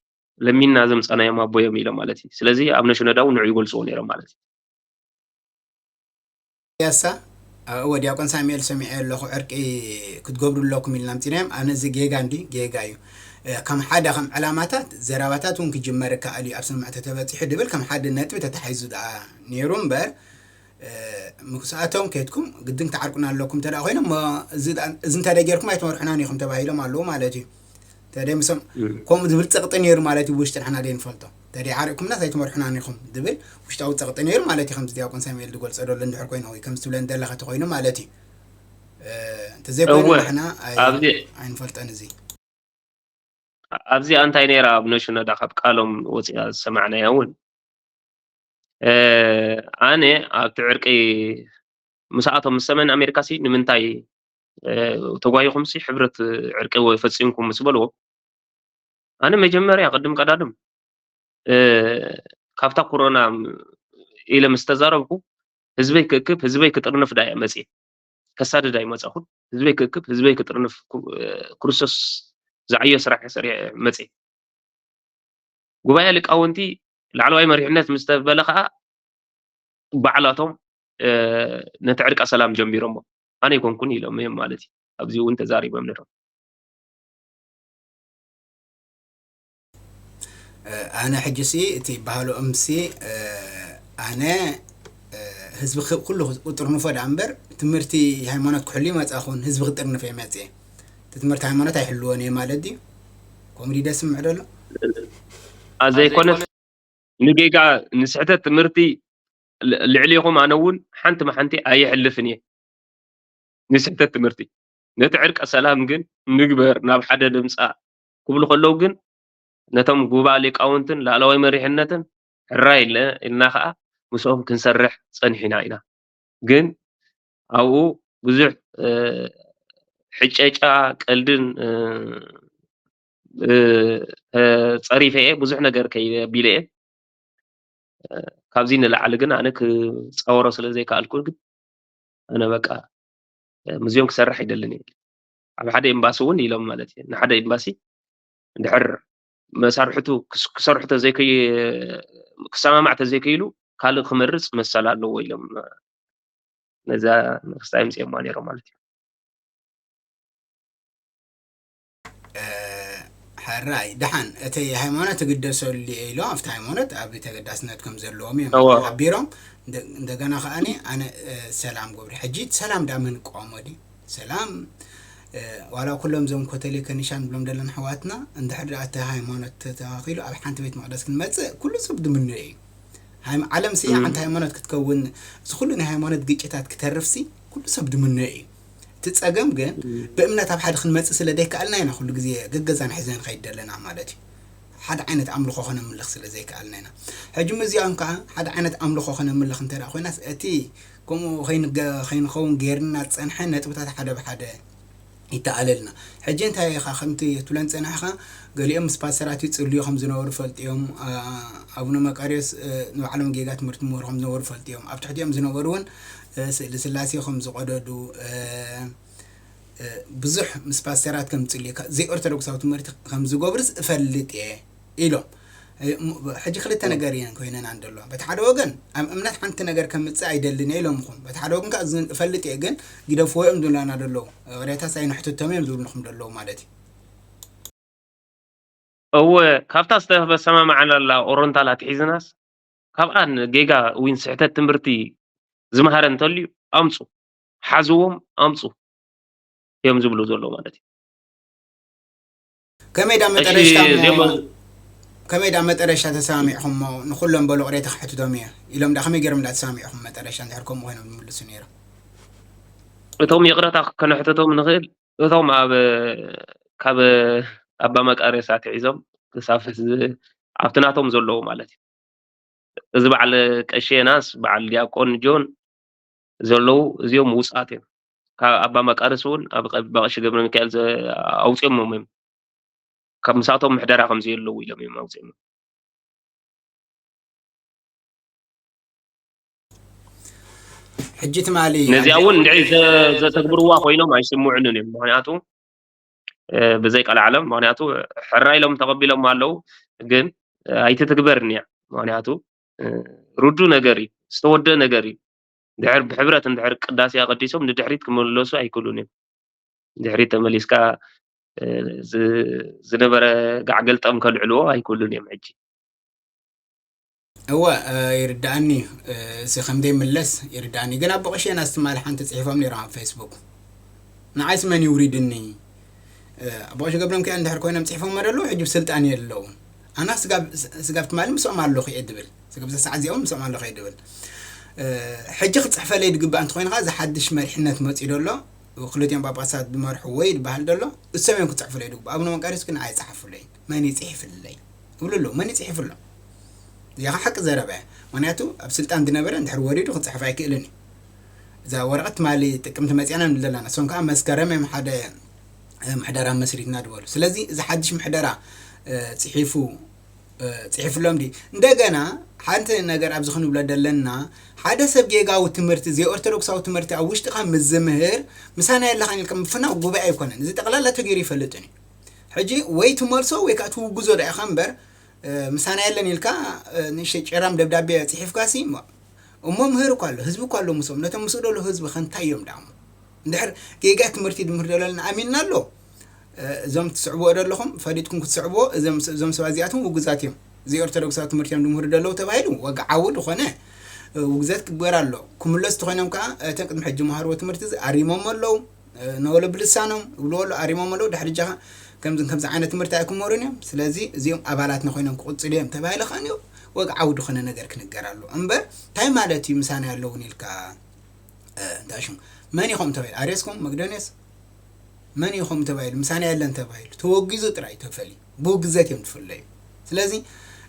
ለሚንና ዘምፃናዮም ኣቦዮም ኢሎም ማለት እዩ። ስለዚ ኣብነ ሽኖዳ እውን ንዑ ይገልፅዎ ነይሮም ማለት እዩ። ያሳ እወ ዲያቆን ሳሙኤል ሰሚዐ ኣለኹ ዕርቂ ክትገብሩ ኣለኩም ኢልና ምፂናዮም። ኣነ እዚ ጌጋ እንዲ ጌጋ እዩ። ከም ሓደ ከም ዕላማታት ዘረባታት እውን ክጅመር ይከኣል እዩ ኣብ ስምምዕ ተተበፂሑ ድብል ከም ሓደ ነጥቢ ተታሒዙ ደኣ ነይሩ እምበር ምስኣቶም ከይድኩም ግድን ክትዓርቁና ኣለኩም እንተ ኮይኖም እዚ እንታይ ደ ጌርኩም ኣይትመርሑናን ኢኹም ተባሂሎም ኣለዉ ማለት እዩ። ተደ ምሶም ከምኡ ዝብል ፀቕጢ ነይሩ ማለት እዩ። ውሽጢ ንሕና ደይ ንፈልጦ ተደ ዓሪቕኩምናስ ኣይትመርሑናን ኢኹም ዝብል ውሽጣዊ ፀቕጢ ነይሩ ማለት እዩ። ከምዚ ዲያቆን ሳሙኤል ዝገልፆ ዘሎ እንድሕር ኮይኑ ወይ ከምዚ ትብለን ዘለኻ ተኮይኑ ማለት እዩ። እንተዘይኮይኑ ንሕና ኣይንፈልጠን እዚ ኣብዚኣ እንታይ ነይራ ኣብ ነሽነዳ ካብ ቃሎም ወፂኣ ዝሰማዕናያ እውን ኣነ ኣብቲ ዕርቂ ምስኣቶም ምስ ሰሜን ኣሜሪካ ሲ ንምንታይ ተጓይኹም ሲ ሕብረት ዕርቂ ፈፂምኩም ምስ በልዎ ኣነ መጀመርያ ቅድም ቀዳድም ካብታ ኮሮና ኢለ ምስ ተዛረብኩ ህዝበይ ክእክብ ህዝበይ ክጥርንፍ ዳ እየ መፅየ ከሳድድ ኣይመፀኹን ህዝበይ ክእክብ ህዝበይ ክጥርንፍ ክርስቶስ ዝዓዮ ስራሕ ሰሪሐ መፅየ ጉባኤ ሊቃውንቲ ላዕለዋይ መሪሕነት ምስ ተበለ ከዓ ባዕላቶም ነቲ ዕርቀ ሰላም ጀሚሮሞ ኣነ ይኮንኩን ኢሎም እዮም ማለት እዩ ኣብዚ እውን ተዛሪቦም ነሮም ኣነ ሕጂ ሲ እቲ ባህልኦም ሲ ኣነ ህዝቢ ኩሉ ክጥርንፎ ዳ እምበር ትምህርቲ ሃይማኖት ክሕሉ ይመፃኹን ህዝቢ ክጥርንፍ እየ መፅየ እቲ ትምህርቲ ሃይማኖት ኣይሕልዎን እየ ማለት ድዩ ከምኡ ድዩ ደስምዕ ደሎ ዘይኮነስ ንጌጋ ንስሕተት ትምህርቲ ልዕሊኹም ኣነ እውን ሓንቲ መሓንቲ ኣይሕልፍን እየ ንስሕተት ትምህርቲ ነቲ ዕርቀ ሰላም ግን ንግበር ናብ ሓደ ድምፃ ክብሉ ከለዉ ግን ነቶም ጉባእ ሊቃውንትን ላዕለዋይ መሪሕነትን ሕራይ ኢለ ኢልና ከዓ ምስኦም ክንሰርሕ ጸኒሕና ኢና። ግን ኣብኡ ብዙሕ፣ እ፣ ሕጨጫ፣ ቀልድን፣ እ፣ እ፣ ተጸሪፈ እየ፣ ብዙሕ ነገር ከይቢለ እየ። እ፣ ካብዚ ንላዕሊ ግን ኣነ ክጻወሮ ስለ ዘይከኣልኩ ግን ኣነ በቃ፣ እ፣ ምስዚኦም ክሰርሕ ኣይደልን እየ። ኣብ ሓደ ኤምባሲ እውን ኢሎም ማለት እዩ። ንሓደ ኤምባሲ እንድሕር መሳርሕቱ ክስ-፣ ክሰርሑ ተዘይከይ-፣ ክሰማማዕ ተዘይከይሉ ካልእ ክመርጽ መሰል ኣለዎ ኢሎም ነዛ ንክስታይ ኣምጺኦማ ነይሮም ማለት እዩ። እ፣ ሕራይ ደሓን እቲ ሃይማኖት ትግደሰሉ እየ ኢሎ ኣብቲ ሃይማኖት ኣብ ተገዳስነት ከም ዘለዎም እዮም እወ። ሓቢሮም። እንደ-፣ እንደገና ከኣኒ ኣነ፣ እ፣ ሰላም ገብሪ ሕጂ ሰላም ዳ መን ይቃወሞ ድዩ? ሰላም፣ እ፣ ዋላ ኩሎም እዞም ኮተሌ ከኒሻ ንብሎም ዘለና ኣሕዋትና እንድሕር ደኣ እቲ ሃይማኖት ተተኻኺሉ ኣብ ሓንቲ ቤት መቕደስ ክንመጽእ ኩሉ ሰብ ድምንዮ እዩ። ሃይማ-፣ ዓለምሲ እም። ሓንቲ ሃይማኖት ክትከውን እዚ ኩሉ ናይ ሃይማኖት ግጭታት ክተርፍሲ ኩሉ ሰብ ድምንዮ እዩ። እቲ ጸገም ግን እም። ብእምነት ኣብ ሓደ ክንመጽእ ስለ ዘይከኣልና ኢና ኩሉ ግዜ ገገዛና ሒዘን ንኸይድ ዘለና ማለት እዩ። ሓደ ዓይነት ኣምልኾ ከነምልኽ ስለ ዘይከኣልና ኢና። ሕጂ ምስዚኦም ከኣ ሓደ ዓይነት ኣምልኾ ከነምልኽ እንተ ደኣ ኮይናስ እቲ ከምኡ ከይንገ-፣ ከይንኸውን ጌርና ዝጸንሐ ነጥብታት ሓደ ብሓደ ይተኣለልና። ሕጂ እንታይ ኢኻ ከምቲ ትብለን ጸናሕኻ፣ ገሊኦም ምስ ፓስተራት ይጽልዩ ከም ዝነበሩ ፈልጥዮም። ኣ-፣ ኣቡነ መቃርዮስ፣ እ፣ ንባዕሎም ጌጋ ትምህርቲ ምህሩ ከም ዝነበሩ ፈልጥዮም። ኣብ ትሕቲኦም ዝነበሩ እውን፣ እ፣ ስእሊ ስላሴ ከም ዝቐደዱ፣ እ፣ እ፣ ብዙሕ ምስ ፓስተራት ከም ዝጽልዩ፣ ከ-፣ ዘይኦርቶዶክሳዊ ትምህርቲ ከም ዝገብርስ እፈልጥ እየ ኢሎም። እ፣ ም-፣ ሕጂ ክልተ ነገር እየን ኮይነን ኣለዋ። በቲ ሓደ ወገን ኣብ እምነት ሓንቲ ነገር ከምጽእ ኣይደልን እየ ኢሎምኹም። በቲ ሓደ ወገን ከኣ ዝን-፣ እፈልጥ እየ ግን ግደፍዎ እዮም ዝብሉና ዘለዉ። ቅሬታስ ኣይንሕትቶም እዮም ዝብሉኹም ዘለዉ ማለት እዩ። እወ፣ ካብታ ዝተሰማማዕናላ ኦሮንታል ኣትሒዝናስ፣ ካብኣ ጌጋ ዊን ስሕተት ትምህርቲ ዝመሃረ እንተልዩ ኣምጹ፣ ሓዝዎም ኣምጹ እዮም ዝብሉ ዘለዉ ማለት እዩ። ከመይ ዳ እሺ፣ መጠረሽታ እሞ፣ ዜማ- ከመይ ዳ መጠረሽታ ተሰማሚዕኹም እሞ ንኹሎም በሉ ቅሬታ ክሕትቶም እየ ኢሎም ዳ ከመይ ገይሮም ዳ ተሰማሚዕኹም መጠረሽታ እንድሕር ከምኡ ኮይኖም ዝምልሱ ነይሮም? እቶም ይቕረታ ከነሕትቶም ንኽእል፣ እቶም ኣብ፣ ካብ ኣባ መቃርዮስ ኣትሒዞም ክሳብ ሕዚ ኣብቲ ናቶም ዘለዉ ማለት እዩ። እዚ በዓል ቀሺ ዮናስ፣ በዓል ዲያቆን ጆን ዘለዉ እዚኦም ውጹኣት እዮም። ካብ ኣባ መቃርዮስ እውን ኣብ ቀ-፣ ኣባ ቀሺ ገብረ ሚካኤል ዘ-፣ ኣውጺኦሞም እዮም። ካብ ምሳቶም ምሕደራ ከም ዘየለዉ ኢሎም እዮም ኣውጺኦሞም። ሕጂ ትማሊ ነዚኣ ኣብ እውን እንድዒ ዘ-፣ ዘተግብርዋ ኮይኖም ኣይስምዑንን እዮም። ምኽንያቱ፣ እ፣ ብዘይ ቀልዓለም፣ ምኽንያቱ ሕራይ ኢሎም ተቐቢሎም ኣለዉ፣ ግን፣ እ፣ ኣይትትግበርን እያ። ምኽንያቱ፣ እ፣ ርዱ ነገር እዩ፣ ዝተወደአ ነገር እዩ። እንድሕር ብሕብረት እንድሕር ቅዳሴ ኣቐዲሶም ንድሕሪት ክምለሱ ኣይክእሉን እዮም። ድሕሪት ተመሊስካ፣ እ፣ ዝ-፣ ዝነበረ ጋዕ ገልጠም ከልዕልዎ ኣይክእሉን እዮም ሕጂ። እወ፣ እ፣ ይርድኣኒ እዩ። እ፣ እዚ ከም ዘይምለስ ይርድኣኒ። ግን ኣቦ ቀሺ ዮናስ ትማሊ ሓንቲ ጽሒፎም ነይሮም ኣብ ፌስቡክ። ንዓይስ መን ይውሪድኒ? እ፣ ኣቦ ቀሺ ገብረ ሚካኤል እንድሕር ኮይኖም ጽሒፎም ኣለዉ፣ ሕጂ ብስልጣን የለውን። ኣና ስጋብ፣ ስጋብ ትማሊ ምስኦም ኣለኹ እየ ድብል። ስጋብ እዛ ሰዓት እዚኦም ምስኦም ኣለኹ እየ ድብል። እ፣ ሕጂ ክጽሕፈለይ ድግባእ እንተኾይኑ ከኣ፣ እዚ ሓድሽ መሪሕነት መጺኡ ደሎ፣ ክልቲኦም ጳጳሳት ዝመርሕዎ እዩ ዝበሃል ደሎ፣ እሶም እዮም ክጽሕፉለይ ድግባእ። ኣቡነ መቃርዮስ ግን ኣይጸሓፉለይን። መን ይጽሕፍለይ? ይብሉ ኣለዉ። መን ይጽሕፍሎም? እዚኣ ኸዓ ሓቂ ዘረባ እያ። ምኽንያቱ ኣብ ስልጣን ዝነበረ እንድሕር ወሪዱ ክጽሕፍ ኣይክእልን እዩ። እዛ ወረቐት ትማሊ ጥቅምቲ መጺኣና ንብል ዘለና። እሶም ከኣ መስከረም እዮም ሓደ፣ እ፣ ምሕደራ መስሪትና ዝበሉ። ስለዚ እዚ ሓድሽ ምሕደራ፣ እ፣ ጽሒፉ፣ እ፣ ጽሒፍሎም ድዩ? እንደገና ሓንቲ ነገር ኣብዚ ክንብሎ ዘለና፣ ሓደ ሰብ ጌጋዊ ትምህርቲ፣ ዘይኦርቶዶክሳዊ ትምህርቲ ኣብ ውሽጥኻ ምስ ዝምህር፣ ምሳና የለኻን ኢልካ ምፍናው ጉባኤ ኣይኮነን። እዚ ጠቕላላ ተገይሩ ይፈልጥን እዩ። ሕጂ ወይ ትመልሶ ወይ ከኣ ትውግዞ ዶ ኢኻ እምበር፣ እ፣ ምሳና የለን ኢልካ፣ እ፣ ንእሽተይ ጭራም ደብዳቤ ጽሒፍካሲ እሞ፣ እሞ ምህር እኳ ኣሎ፣ ህዝቢ እኳ ኣሎ ምስኦም። ነቶም ምስኡ ደሎ ህዝቢ ከ እንታይ እዮም ደኣ እሞ? እንድሕር ጌጋ ትምህርቲ ድምህር ደለና ኣሚንና ኣሎ። እ፣ እዞም ትስዕብዎ ደለኹም ፈሊጥኩም ክትስዕብዎ፣ እዞም፣ እዞም ሰባት እዚኣቶም ውጉዛት እዮም። ዘይኦርቶዶክሳዊ ትምህርቲ እዮም ድምህሩ ደለዉ ተባሂሉ፣ ወግዓዊ ዝኾነ፣ እ፣ ውግዘት ክግበር ኣሎ። ክምለሱ ተኾይኖም ከኣ፣ እተን ቅድሚ ሕጂ መሃርዎ ትምህርቲ እዚ ኣሪሞም ኣለዉ። እ፣ ንበሎ ብልሳኖም ይብልዎ ኣለዉ፣ ኣሪሞም ኣለዉ። ድሕሪ እጃኻ ከምዚ፣ ከምዚ ዓይነት ትምህርቲ ኣይክመሩን እዮም። ስለዚ እዚኦም ኣባላትና ኮይኖም ክቕጽሉ እዮም ተባሂሉ ከኣ፣ ወግዓዊ ዝኾነ ነገር ክንገር ኣሎ። እምበር፣ እንታይ ማለት እዩ ምሳና ኣለዉን ኢልካ፣ እ፣ እንታይ ሽሙ? መን ኢኹም ተባሂሉ? ኣርዮስኩም? መቅዶንዮስ? መን ኢኹም ተባሂሉ? ምሳና የለን ተባሂሉ። ተወጊዙ ጥራይ ተፈልዩ። ብውግዘት እዮም ዝፍለዩ። ስለዚ፣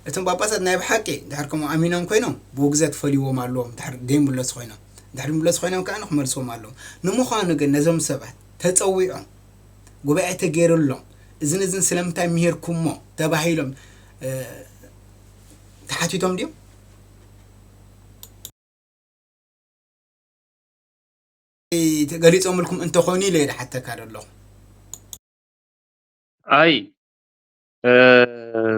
እቶም ጳጳሳት ናይ ብሓቂ ድሕር ከምኡ ኣሚኖም ኮይኖም ብውግዘት ፈልይዎም ኣለዎም፣ ድሕር ደይምለሱ ኮይኖም። ድሕር ምለሱ ኮይኖም ከዓ ንክመልስዎም ኣለዎም። ንምዃኑ ግን ነዞም ሰባት ተፀዊዖም ጉባኤ ተገይሩሎም እዝን እዝን ስለምንታይ ምሂርኩሞ ተባሂሎም ተሓቲቶም ድዮም? ገሊፆምልኩም እንተኾኑ ኢለ እየ ዝሓተካ ዘለኹ። ኣይ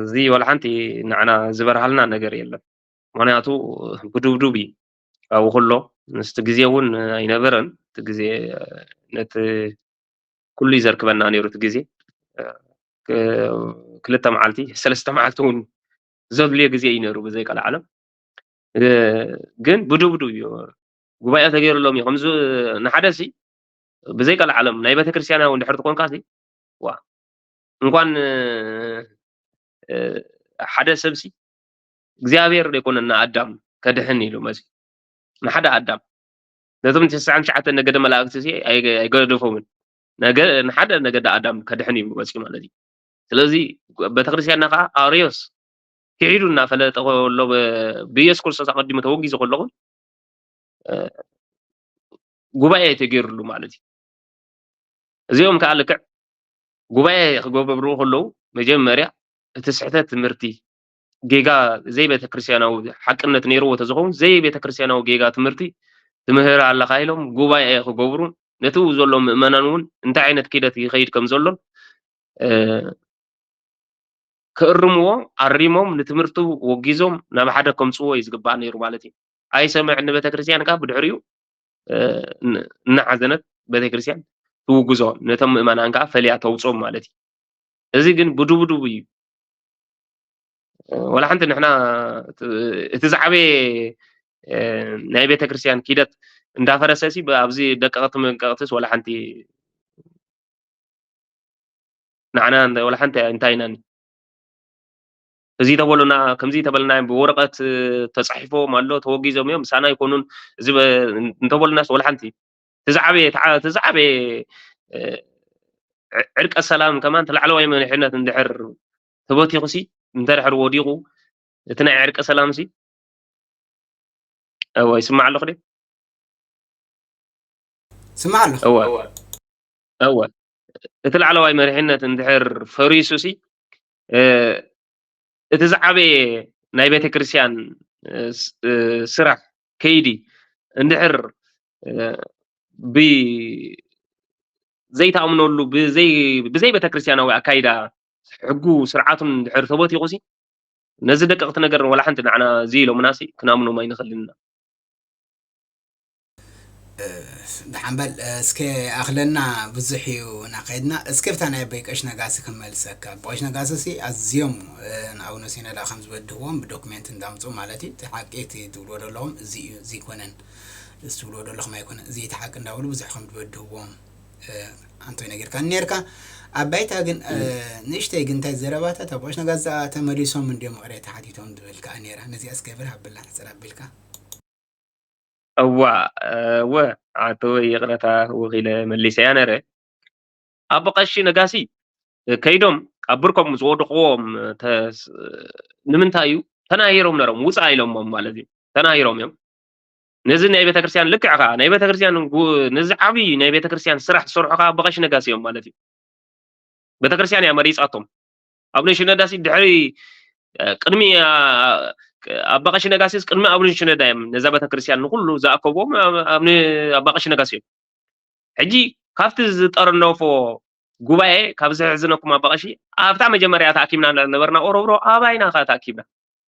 እዚ ዋላ ሓንቲ ንዓና ዝበርሃልና ነገር የለን። ምክንያቱ ብዱብዱብ እዩ ካብኡ ከሎ ምስቲ ግዜ እውን ኣይነበረን። እቲ ግዜ ነቲ ኩሉ እዩ ዘርክበና ነይሩ። እቲ ግዜ ክልተ መዓልቲ ሰለስተ መዓልቲ እውን ዘድልዮ ግዜ እዩ ነይሩ ብዘይ ቀልዓለም። ግን ብዱብዱብ እዩ ጉባኤ ተገይሩሎም እዩ ከምዚ ንሓደ ሲ ብዘይ ቀልዓለም ናይ ቤተክርስትያናዊ እንድሕር ትኾንካ ሲ ዋ እንኳን ሓደ ሰብ ሲ እግዚኣብሔር ዘይኮነ ንኣዳም ከድሕን ኢሉ መፂ ንሓደ ኣዳም ነቶም ትስዓን ትሽዓተ ነገደ መላእክቲ ሲ ኣይገደፎምን ንሓደ ነገደ ኣዳም ከድሕን እዩ መፂ ማለት እዩ። ስለዚ ቤተክርስትያንና ከዓ ኣርዮስ ክሒዱ እናፈለጠ ከሎ ብኢየሱስ ክርስቶስ ኣቐዲሙ ተወጊዙ ከለኹ ጉባኤ ተገይሩሉ ማለት እዩ። እዚኦም ከዓ ልክዕ ጉባኤ ክገብሩ ከለዉ መጀመርያ እቲ ስሕተት ትምህርቲ ጌጋ ዘይቤተክርስትያናዊ ሓቅነት ነይርዎ ተዝኸውን ዘይቤተክርስትያናዊ ጌጋ ትምህርቲ ትምህር ኣለኻ ኢሎም ጉባኤ ክገብሩ ነቲ ዘሎ ምእመናን እውን እንታይ ዓይነት ክደት ይኸይድ ከም ዘሎን ክእርምዎ ኣሪሞም ንትምህርቱ ወጊዞም ናብ ሓደ ከምፅዎ እዩ ዝግባእ ነይሩ ማለት እዩ። ኣይሰምዕ ንቤተክርስትያን ከዓ ብድሕሪኡ እናሓዘነት ቤተክርስትያን ትውግዞ ነቶም ምእመናን ከዓ ፈልያ ተውፅኦም ማለት እዩ። እዚ ግን ብድብድቡ እዩ። ወላ ሓንቲ ንሕና እቲ ዝዓበየ ናይ ቤተክርስትያን ኪደት እንዳፈረሰ ሲ ኣብዚ ደቀቕቲ መንቀቕትስ ወላ ሓንቲ ንዓና ወላ ሓንቲ እንታይ ኢናኒ እዚ ተበሉና ከምዚ ተበልና ብወረቀት ተፃሒፎም ኣሎ ተወጊዞም እዮም ምሳና ይኮኑን እዚ እንተበሉናስ ወላ ሓንቲ ትዝዓበየ ትዝዓበየ ዕርቀ ሰላም ከማን ተላዕለዋይ መሪሕነት እንድሕር ተበቲኹ ሲ እንተድሕር ወዲቑ እቲ ናይ ዕርቀ ሰላም ሲ እወ ይስማዕ ኣለኹ ድዩ ስማዕ ኣለኹ እወ እወ እቲ ላዕለዋይ መሪሕነት እንድሕር ፈሪሱ ሲ እቲ ዝዓበየ ናይ ቤተክርስትያን ስራሕ ከይዲ እንድሕር ብዘይተኣምነሉ ብዘይ ቤተክርስትያናዊ ኣካይዳ ሕጉ ስርዓቱን እንድሕር ተበቲቑ ሲ ነዚ ደቀቕቲ ነገር ወላ ሓንቲ ንዓና እዚ ኢሎምና ሲ ክናምኖም ኣይንኽእልን ኢና። ደሓን በል እስከ ኣኽለና ብዙሕ እዩ ናኸድና እስከ ብታ ናይ ኣቦይ ቀሽ ነጋሲ ክመልሰካ ኣቦይ ቀሽ ነጋሲ ሲ ኣዝዮም ንኣቡነ ሲኖዳ ከም ዝበድህዎም ብዶክሜንት እንዳምፁ ማለት እዩ እቲ ሓቂ እቲ ትብልዎ ዘለኹም እዚ እዩ እዚ ይኮነን እዚ ትብልዎ ዘለኹም ኣይኮነን እዚ እቲ ሓቂ እንዳበሉ ብዙሕ ከም ዝበድህዎም ኣንቶይ ነጊርካ ነርካ ኣብ ባይታ ግን ንእሽተይ ግን እንታይ ዘረባታት ኣቦይ ቀሽ ነጋሲ ተመሊሶም እንዲዮም መቕሬ ተሓቲቶም ትብል ከዓ ነራ ነዚኣ እስከ ብር ሃብልና ሕፅር ኣቢልካ እዋ እወ ኣቶ ይቕረታ ወኺለ መሊሰያ ነረ ኣቦ ቀሺ ነጋሲ ከይዶም ኣብ ብርኮም ምስ ወደቕዎም ንምንታይ እዩ ተናሂሮም ነሮም ውፃእ ኢሎሞም ማለት እዩ ተናሂሮም እዮም ነዚ ናይ ቤተክርስትያን ልክዕ ከዓ ናይ ቤተክርስትያን ነዚ ዓብዪ ናይ ቤተክርስትያን ስራሕ ዝሰርሑ ከዓ ኣቦ ቀሺ ነጋሲ እዮም ማለት እዩ ቤተክርስትያን እያ መሪፃቶም ኣቡነ ሽኖዳ ሲ ድሕሪ ቅድሚ ኣባ ቀሺ ነጋሲስ ቅድሚ ኣቡነ ሽኖዳ እዮም ነዛ ቤተክርስትያን ንኩሉ ዝኣከብዎም ኣባ ቀሺ ነጋሲ እዮም ሕጂ ካብቲ ዝጠርነፎ ጉባኤ ካብ ዘሕዝነኩም ኣባ ቀሺ ኣብታ መጀመርያ ተኣኪብና ነበርና ኦሮብሮ ኣባይና ከ ተኣኪብና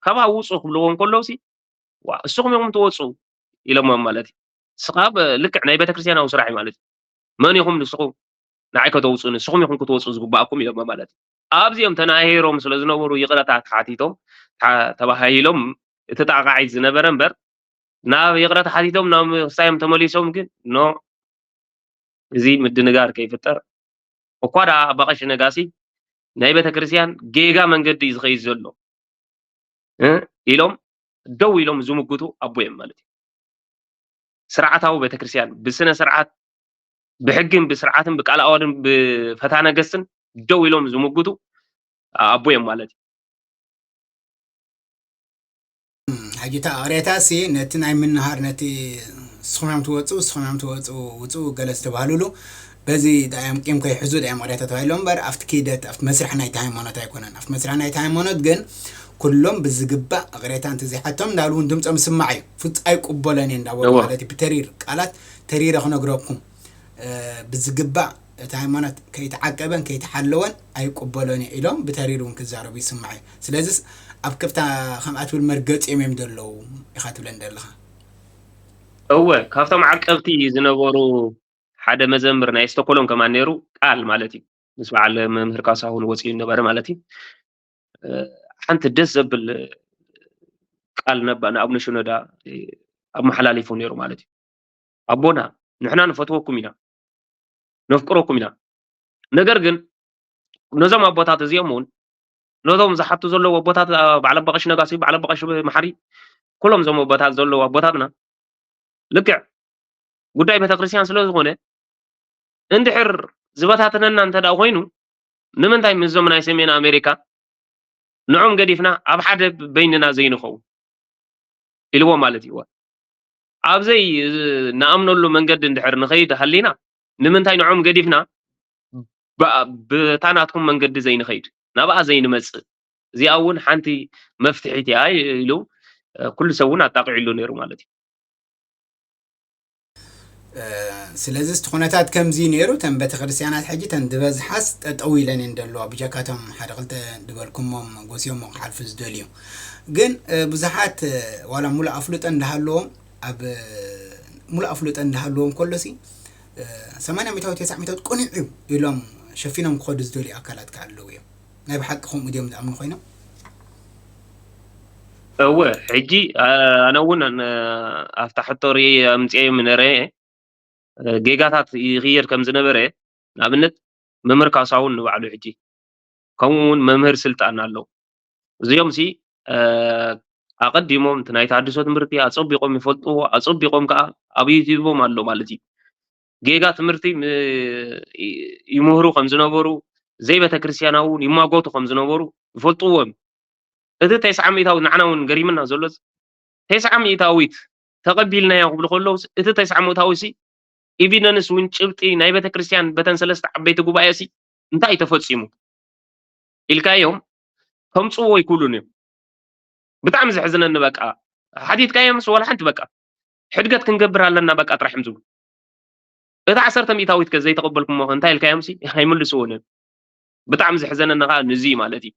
ካብ ውፁ ክብልዎ እንከለውሲ ዋ እስኹም ኢኹም ትወፁ ኢሎሞም ማለት እዩ። ስኻ ልክዕ ናይ ቤተክርስትያናዊ ስራሕ እዩ ማለት እዩ። መን ኢኹም ንስኹም ንዓይ ከተውፁ ንስኹም ኢኹም ክትወፁ ዝግባኣኩም ኢሎሞ ማለት እዩ። ኣብዚኦም ተናሂሮም ስለ ዝነበሩ ይቕረታ ተሓቲቶም ተባሃሂሎም እቲ ጣቕዓይ ዝነበረ እምበር ናብ ይቕረ ተሓቲቶም ናብ ክሳዮም ተመሊሶም ግን ኖ እዚ ምድንጋር ከይፍጠር እኳ ደኣ ኣባ ቀሺ ነጋሲ ናይ ቤተክርስትያን ጌጋ መንገዲ እዩ ዝኸይድ ዘሎ ኢሎም ደው ኢሎም ዝምግቱ ኣቦ እዮም ማለት እዩ። ስርዓታዊ ቤተክርስትያን ብስነ ስርዓት ብሕግን ብስርዓትን ብቃል ኣዋድን ብፈታ ነገስትን ደው ኢሎም ዝምግቱ ኣቦ እዮም ማለት እዩ። ሕጂ እታ እቕሬታ ሲ ነቲ ናይ ምንሃር፣ ነቲ ንስኹም እዮም ትወፁ፣ ንስኹም እዮም ትወፁ፣ ውፁ ገለ ዝተባህሉሉ፣ በዚ ዳእዮም ቂም ከይሕዙ ዳእዮም እቕሬታ ተባሂሎም እምበር፣ ኣብቲ ክይደት፣ ኣብቲ መስርሕ ናይቲ ሃይማኖት ኣይኮነን። ኣብቲ መስርሕ ናይቲ ሃይማኖት ግን ኩሎም ብዝግባእ እቕሬታ እንተዘይሓቶም፣ እንዳበሉ እውን ድምፆም ይስማዕ እዩ። ፍጹም ኣይቅበሎን እየ እንዳበሉ እወ። ማለት እዩ። ብተሪር ቃላት ተሪረ ክነግረኩም፣ እ፣ ብዝግባእ እቲ ሃይማኖት ከይተዓቀበን ከይተሓለወን ኣይቅበሎን እየ ኢሎም ብተሪር እውን ክዛረቡ ይስማዕ እዩ። ስለዚስ ኣብ ከፍታ ከምኣ ትብል መርገፂኦም እዮም ዘለዉ ኢኻ ትብለን ዘለኻ። እወ፣ ካብቶም ዓቀብቲ ዝነበሩ ሓደ መዘምር ናይ ስቶኮሎም ከማን ነይሩ፣ ቃል ማለት እዩ። ምስ በዓል መምህር ካሳሁን ወፂኡ ነበረ ማለት እዩ። እ፣ ሓንቲ ደስ ዘብል ቃል ነባ ንኣቡነ ሽኖዳ፣ እ፣ ኣመሓላሊፉ ነይሩ ማለት እዩ። ኣቦና፣ ንሕና ንፈትወኩም ኢና፣ ነፍቅረኩም ኢና። ነገር ግን ነዞም ኣቦታት እዚኦም እውን፣ ነዞም ዝሓቱ ዘለዉ ኣቦታት፣ እ፣ በዓል ኣባ ቀሺ ነጋሲ፣ በዓል ኣባ ቀሺ መሓሪ፣ ኩሎም እዞም ኣቦታት ዘለዉ ኣቦታትና፣ ልክዕ ጉዳይ ቤተክርስትያን ስለ ዝኾነ፣ እንድሕር ዝበታተነና እንተ ደኣ ኮይኑ፣ ንምንታይ ምስዞም ናይ ሰሜን ኣሜሪካ ንዖም ገዲፍና ኣብ ሓደ በይንና ዘይንኸውን? ኢልዎ ማለት እዩ። ኣብ ዘይ-፣ ንኣምነሉ መንገዲ እንድሕር ንኸይድ ሃሊና፣ ንምንታይ ንዖም ገዲፍና ብ-፣ ብታ ናትኩም መንገዲ ዘይንኸይድ፣ ናብኣ ዘይንመጽእ? እዚኣ እውን ሓንቲ መፍትሒት እያ ኢሉ፣ እ፣ ኩሉ ሰብ እውን ኣጣቒዕሉ ነይሩ ማለት እዩ። እ፣ ስለዚ እቲ ኩነታት ከምዚ ነይሩ፣ እተን ቤተክርስትያናት ሕጂ እተን ዝበዝሓስ ጠጠው ኢለን እየን ዘለዋ፣ ብጀካቶም ሓደ ክልተ ዝበልኩሞም ጎስዮሞ ክሓልፉ ዝደልዩ። ግን፣ እ፣ ብዙሓት፣ እ፣ ዋላ ሙሉእ ኣፍልጦ እንዳሃለዎም፣ ኣብ፣ እ፣ ሙሉእ ኣፍልጦ እንዳሃለዎም ከሎሲ፣ እ፣ ሰማንያ ሚእታዊ፣ ተስዓ ሚእታዊ ቅኑዕ እዩ ኢሎም ሸፊኖም ክኸዱ ዝደልዩ ኣካላት ከኣ ኣለዉ እዮም። ናይ ብሓቂ ከምኡ ድዮም ዝኣምኑ ኮይኖም? እወ፣ ሕጂ፣ ኣ-፣ ኣነ እውን ን-፣ ኣብታ ሕቶ ርእየ ኣምጽኤ ነይረ፣ እ፣ ጌጋታት ይኽየድ ከም ዝነበረ፣ ንኣብነት መምህር ካሳሁን ንባዕሉ ሕጂ፣ ከምኡ እውን መምህር ስልጣን ኣሎ። እዚኦም ሲ፣ እ፣ ኣቐዲሞም እቲ ናይ ተሃድሶ ትምህርቲ ኣጸቢቖም ይፈልጥዎ፣ ኣጸቢቖም ከኣ ኣብ ዩቲዩቦም ኣሎ ማለት እዩ። ጌጋ ትምህርቲ ም-፣ ይ-፣ ይምህሩ ከም ዝነበሩ፣ ዘይቤተክርስትያናዊ እውን ይማጎቱ ከም ዝነበሩ ይፈልጥዎ እዮም። እቲ ተስዓ ሚእታዊት ንዓና እውን ገሪምና ዘሎ፣ ተስዓ ሚእታዊት ተቐቢልናዮ ክብሉ ከለዉ፣ እቲ ተስዓ ሚእታዊት ሲ፣ ኤቪደንስ እውን ጭብጢ ናይ ቤተክርስትያን በተን ሰለስተ ዓበይቲ ጉባኤ ሲ፣ እንታይ እዩ ተፈጺሙ? ኢልካዮም፣ ከምጽዎ ኣይክእሉን እዮም። ብጣዕሚ ዘሕዝነኒ በቃ፣ ሓቲትካዮምስ ዋላ ሓንቲ በቃ፣ ሕድገት ክንገብር ኣለና በቃ ጥራሕ እዮም ዝብሉ። እታ ዓሰርተ ሚእታዊት ከ ዘይተቐበልኩሞ ከ እንታይ ኢልካዮምሲ? ኣይምልስዎን እዮም። ብጣዕሚ ዘሕዘነኒ ከኣ ንዚ እዩ ማለት እዩ።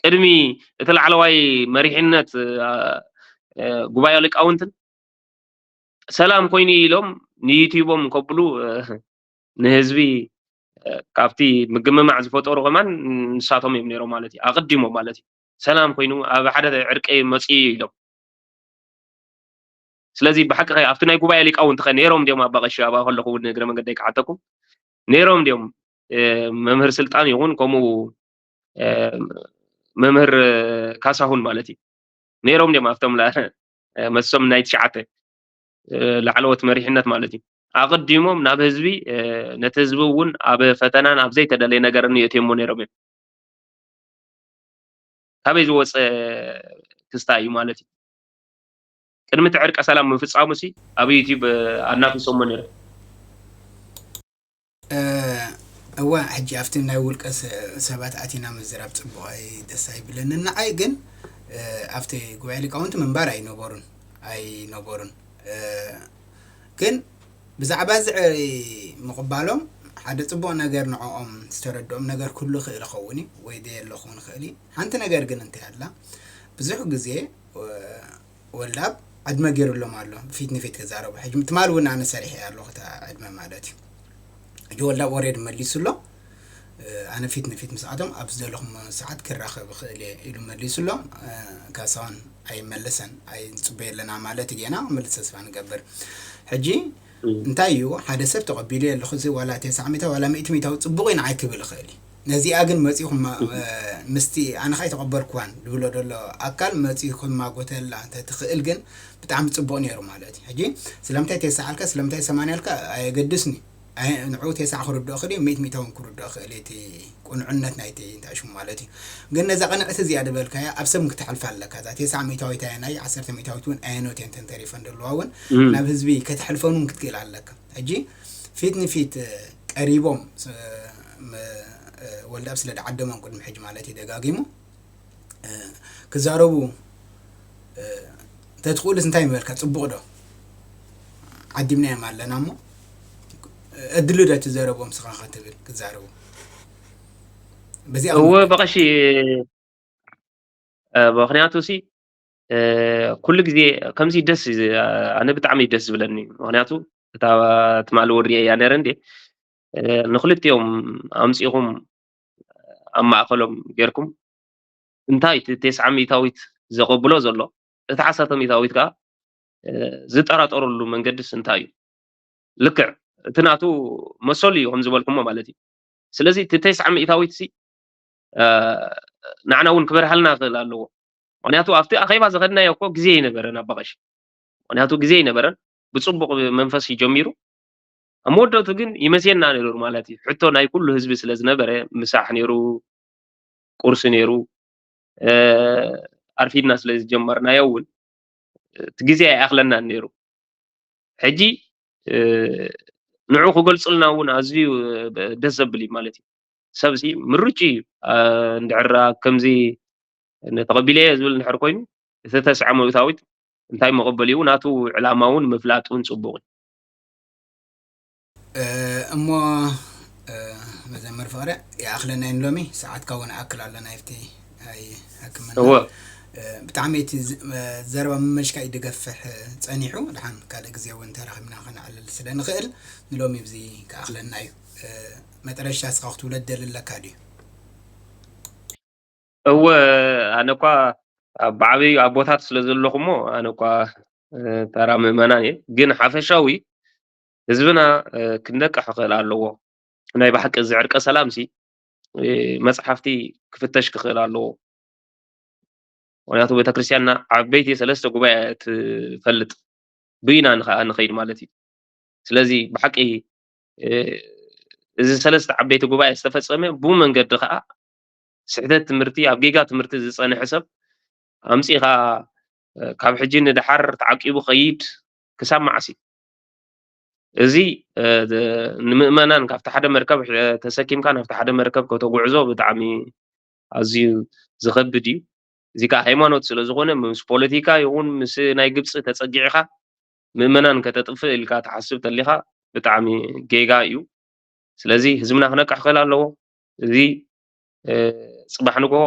ቅድሚ እቲ ላዕለዋይ መሪሕነት፣ እ፣ እ፣ ጉባኤ ሊቃውንትን ሰላም ኮይኑ ኢሎም ንዩቲዩቦም ከብሉ፣ እ፣ ንህዝቢ፣ እ፣ ካብቲ ምግምማዕ ዝፈጠሩ ከማን ንሳቶም እዮም ነይሮም ማለት እዩ። ኣቐዲሞም ማለት እዩ። ሰላም ኮይኑ ኣብ ሓደ ዕርቂ መጽኡ ኢሎም። ስለዚ ብሓቂ ከ ኣብቲ ናይ ጉባኤ ሊቃውንቲ ከ ነይሮም ድዮም ኣባ ቀሺ? ኣብኣ ከለኹ እውን እግረ መንገደይ ክሓተኩም፣ ነይሮም ድዮም? እ፣ መምህር ስልጣን ይኹን ከምኡ፣ እ፣ መምህር ካሳሁን ማለት እዩ። ነይሮም ድዮም ኣብቶም ላ-፣ እ፣ መሶም ናይ ትሽዓተ፣ እ፣ ላዕለዎት መሪሕነት ማለት እዩ። ኣቐዲሞም ናብ ህዝቢ፣ እ፣ ነቲ ህዝቢ እውን ኣብ ፈተናን ኣብ ዘይተደለየ ነገርን የእትዮሞ ነይሮም እዮም። ካበይ ዝወፀ ክስታይ እዩ ማለት እዩ? ቅድሚ እቲ ዕርቀ ሰላም ምፍፃሙ ሲ ኣብ ዩቲዩብ ኣናፊሶሞ ነይሮም። እ፣ እዋ፣ ሕጂ ኣብቲ ናይ ውልቀ ሰ-፣ ሰባት ኣቲና ምዝራብ ፅቡቕ ኣይ-፣ ደስ ኣይብለንን። ንዓይ ግን፣ እ፣ ኣብቲ ጉባኤ ሊቃውንቲ ምንባር ኣይነበሩን፣ ኣይነበሩን። እ፣ ግን ብዛዕባ እዚ ዕሪ ምቕባሎም ሓደ ጽቡቕ ነገር፣ ንዕኦም ዝተረድኦም ነገር ክህሉ ይኽእል ይኸውን እዩ ወይ ዘየሎ ክኸውን ይኽእል እዩ። ሓንቲ ነገር ግን እንታይ ኣላ፣ ብዙሕ ግዜ፣ እ፣ ወልዳብ ዕድመ ገይሩሎም ኣሎ፣ ፊት ንፊት ክዛረቡ። ሕጂ ትማል እውን ኣነ ሰሪሐ ኣለኹ እታ ዕድመ ማለት እዩ። ሕጂ ወልዳብ ኦሬድ መሊሱ ኣሎ። እ፣ ኣነ ፊት ንፊት ምስኣቶም ኣብ ዝደለኹም ሰዓት ክራኸብ እኽእል እየ ኢሉ መሊሱ ኣሎ። እ፣ ካሳሁን ኣይመለሰን፣ ኣይንጽበዮ ኣለና ማለት እዩ። ጌና ክመልስ ተስፋ ንገብር። ሕጂ እም። እንታይ እዩ፣ ሓደ ሰብ ተቐቢሉ ኣለኹ፣ እዚ ዋላ ተስዓ ሚእታዊ ዋላ ሚእቲ ሚእታዊ ጽቡቕ እዩ ንዓይ ክብል ይኽእል እዩ። ነዚኣ ግን መጺኹም ማ-፣ እም። እ፣ ምስቲ ኣነ ኸኣ ኣይተቐበልኩዋን ዝብሎ ዘሎ ኣካል መጺኡ ክማጎተላ እንተ ትኽእል ግን ብጣዕሚ ጽቡቕ ነይሩ ማለት እዩ። ሕጂ ስለምንታይ ተስዓ ኣልካ፣ ስለምንታይ ሰማንያ ኣልካ ኣየገድስን እዩ። ኣይ፣ ንዕኡ ቴስዓ ክርድኦ ክእል እዩ፣ ሚእት ሚእታዊ እውን ክርድኦ ክእል እዩ፣ እቲ ቁኑዕነት ናይቲ እንታይ ሽሙ ማለት እዩ። ግን ነዛ ቅንዕቲ እዚኣ ዝበልካያ ኣብ ሰብ ክትሕልፋ ኣለካ። እዛ ቴስዓ ሚእታዊት ኣየናይ፣ ዓሰርተ ሚእታዊት እውን ኣየኖት እየን ተን ተሪፈን ዘለዋ እውን እም። ናብ ህዝቢ ከተሕልፈን እውን ክትክእል ኣለካ። ሕጂ ፊት ንፊት፣ እ፣ ቀሪቦም፣ ስ-፣ ም-፣ እ፣ ወልደኣብ ስለ ደዓደሞም ቅድሚ ሕጂ ማለት እዩ ደጋጊሙ፣ እ፣ ክዛረቡ፣ እ፣ እንተትኽእሉስ እንታይ ምበልካ? ጽቡቕ ዶ? ዓዲምናዮም ኣለና እሞ፣ እ፣ ዕድሉ ዶ ትዘረቦም ስኻ ኸ ትብል ክዛረቡ? በዚኣ እወ፣ እውን በቐሺ፣ እ፣ ምኽንያቱ ሲ፣ እ፣ ኩሉ ግዜ ከምዚ ደስ ዝ-፣ ኣነ ብጣዕሚ እዩ ደስ ዝብለኒ። ምኽንያቱ እታ ትማሊ ወሪኤያ ነይረ እንዴ፣ እ፣ ንኽልቲኦም ኣምጺእኹም ኣብ ማእከሎም ጌርኩም፣ እንታይ እቲ ቴስዓ ሚእታዊት ዘቐብሎ ዘሎ፣ እቲ ዓሰርተ ሚእታዊት ከኣ፣ እ፣ ዝጠራጠረሉ መንገድስ እንታይ እዩ? ልክዕ እቲ ናቱ መሰሉ እዩ፣ ከም ዝበልኩሞ ማለት እዩ። ስለዚ እቲ ቴስዓ ሚእታዊት ሲ፣ እ፣ ንዓና እውን ክበርሃልና ክኽእል ኣለዎ። ምኽንያቱ ኣብቲ ኣኼባ ዝኸድናዮ እኮ ግዜ ኣይነበረን ኣባ ቀሺ። ምኽንያቱ ግዜ ኣይነበረን። ብጽቡቕ መንፈስ እዩ ጀሚሩ። ኣብ መወዳእቱ ግን ይመስየና ነይሩ ማለት እዩ። ሕቶ ናይ ኩሉ ህዝቢ ስለ ዝነበረ፣ ምሳሕ ነይሩ፣ ቁርሲ ነይሩ፣ እ፣ ኣርፊድና ስለ ዝጀመርናዮ እውን እቲ ግዜ ኣይኣኽለናን ነይሩ። ሕጂ፣ እ፣ ንዑ ክገልጹልና እውን ኣዝዩ፣ እ፣ ደስ ዘብል እዩ ማለት እዩ። ሰብሲ ምሩጭ እዩ። እ፣ እንድሕር ከምዚ ተቐቢለዮ ዝብል እንድሕር ኮይኑ፣ እቲ ተስዓ ሚእታዊት እንታይ መቐበሊኡ፣ ናቱ ዕላማ እውን ምፍላጥ እውን ጽቡቕ እዩ። እ፣ እሞ፣ እ፣ መዘምር ፍቕረ፣ ይኣኽለና እዩ ንሎሚ፣ ሰዓትካ እውን ይኣክል ኣሎ፣ ናይብቲ ኣይሃክመና። እወ። እ፣ ብጣዕሚ እቲ ዝ-፣ እ፣ ዘረባ ምመሽካ እዩ ድገፍሕ ጸኒሑ፣ ደሓን ካልእ ግዜ እውን ተራኺብና ከነዕልል ስለ ንኽእል፣ ንሎሚ ብዚ ክኣኽለና እዩ። እ፣ መጠረሻ እስኻ ክትብሎ ትደሊ ኣለካ ድዩ? እወ፣ ኣነ እኳ ኣብ ብዓበዩ ኣቦታት ስለ ዘለኹ እሞ፣ ኣነ እኳ፣ እ፣ ተራ ምእመናን እየ። ግን ሓፈሻዊ ህዝብና፣ እ፣ ክንነቅሕ ክኽእል ኣለዎ። ናይ ብሓቂ እዚ ዕርቀ ሰላምሲ፣ እ፣ መጽሓፍቲ ክፍተሽ ክኽእል ኣለዎ። ምኽንያቱ ቤተክርስትያንና ዓበይቲ ሰለስተ ጉባኤ ትፈልጥ፣ ብኢና ንኸኣ ንኸይድ ማለት እዩ። ስለዚ ብሓቂ፣ እ፣ እዚ ሰለስተ ዓበይቲ ጉባኤ ዝተፈጸመ ብኡ መንገዲ ኸኣ ስሕተት ትምህርቲ፣ ኣብ ጌጋ ትምህርቲ ዝጸንሐ ሰብ ኣምጺእኻ፣ እ፣ ካብ ሕጂ ንደሓር ተዓቂቡ ኸይድ ክሳብ መዓስ እዩ? እዚ፣ እ፣ ዝ-፣ ንምእመናን ካብቲ ሓደ መርከብ ሕ-፣ ተሰኪምካ ናብቲ ሓደ መርከብ ከተጉዕዞ ብጣዕሚ ኣዝዩ ዝኸብድ እዩ። እዚ ከኣ ሃይማኖት ስለ ዝኾነ ምስ ፖለቲካ ይኹን ምስ ናይ ግብጺ ተጸጊዕኻ ምእመናን ከተጥፍእ ኢልካ ትሓስብ ተሊኻ ብጣዕሚ ጌጋ እዩ። ስለዚ ህዝብና ክነቅሕ ክኽእል ኣለዎ። እዚ፣ እ፣ ጽባሕ ንግሆ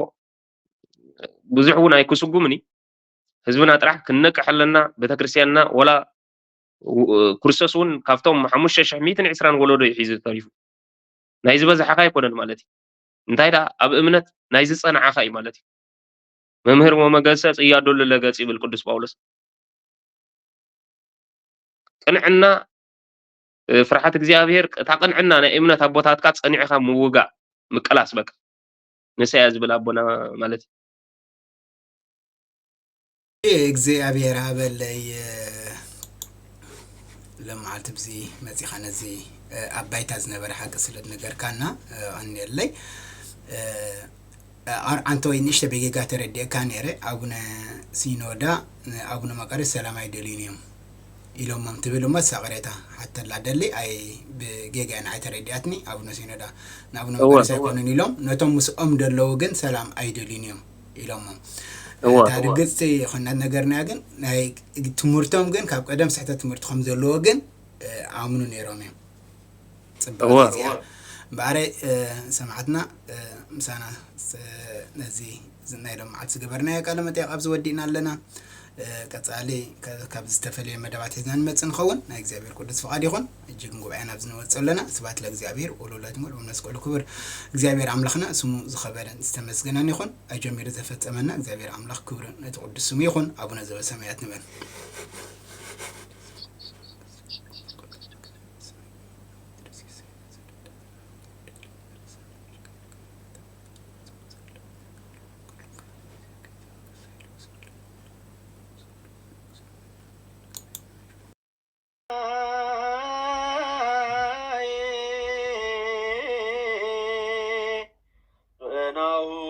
ብዙሕ እውን ኣይክስጉምን እዩ። ህዝብና ጥራሕ ክንነቅሕ ኣለና። ቤተክርስትያንና ወላ ው-፣ ክርስቶስ እውን ካብቶም ሓሙሽተ ሽሕ ሚእትን ዕስራን ወለዶ እዩ ሒዙ ተሪፉ። ናይ ዝበዝሓኻ ኣይኮነን ማለት እዩ። እንታይ ደኣ ኣብ እምነት ናይ ዝጸንዓኻ እዩ ማለት እዩ። መምህር ወመገሰጽ እያዶሉ ለገጽ ይብል ቅዱስ ጳውሎስ። ቅንዕና፣ እ፣ ፍርሓት እግዚኣብሔር፣ እታ ቅንዕና ናይ እምነት ኣቦታትካ ጸኒዕኻ ምውጋእ፣ ምቅላስ በቃ። ንሳ እያ ዝብል ኣቦና ማለት እዩ። እግዚኣብሔር ሃበለይ፣ እ፣ ለመዓልቲ ብዚ መጺኻ ነዚ፣ እ፣ ኣብ ባይታ ዝነበረ ሓቂ ስለ ዝነገርካና፣ እ፣ ኣንየለይ። እ፣ ኣር-፣ ኣንተ ወይ ንእሽተ ብጌጋ ተረዲእካ ነይረ፣ ኣቡነ ሲኖዳ ንኣቡነ መቃርዮስ ሰላም ኣይደልዩን እዮም ኢሎሞም ትብል እሞ፣ እሳ ቅሬታ ሓተላ ደሊ፣ ኣይ ብጌጋ እያ ንዓይ ተረዲኣትኒ፣ ኣቡነ ሲኖዳ ንኣቡነ እወ። መቃርዮስ ኣይኮኑን ኢሎም፣ ነቶም ምስኦም ደለዉ ግን ሰላም ኣይደልዩን እዮም ኢሎሞም። እወ። እታ ርግጽቲ ኾና ነገርናያ ግን፣ ናይ ትምህርቶም ግን ካብ ቀደም ስሕተት ትምህርቲ ከም ዘለዎ ግን፣ እ፣ ኣምኑ ነይሮም እዮም። ጽብቕቲ እወ። እዚኣ። እምበኣረ፣ እ፣ ሰማዕትና፣ እ፣ ምሳና ስ-፣ ነዚ ዝ-፣ ናይ ሎም መዓልቲ ዝገበርናዮ ቃለ መጠይቕ ኣብዚ ወዲእና ኣለና። እ፣ ቀጻሊ ከ-፣ ካብ ዝተፈለየ መደባት ሒዝና ንመጽእ ንኸውን። ናይ እግዚኣብሔር ቅዱስ ፍቓድ ይኹን። እጅግን ጉባኤና ኣብዚ ንወጽእ ኣለና። ስብሐት ለእግዚኣብሔር ወለወላዲቱ ድንግል ወመንፈስ ቅዱስ ክቡር እግዚኣብሔር ኣምላኽና ስሙ ዝኸበረን ዝተመስገነን ይኹን። ኣጀሚሩ ዘፈጸመና እግዚኣብሔር ኣምላኽ ክብሪ ነቲ ቅዱስ ስሙ ይኹን። ኣቡነ ዘበሰማያት ንበል። ናሁ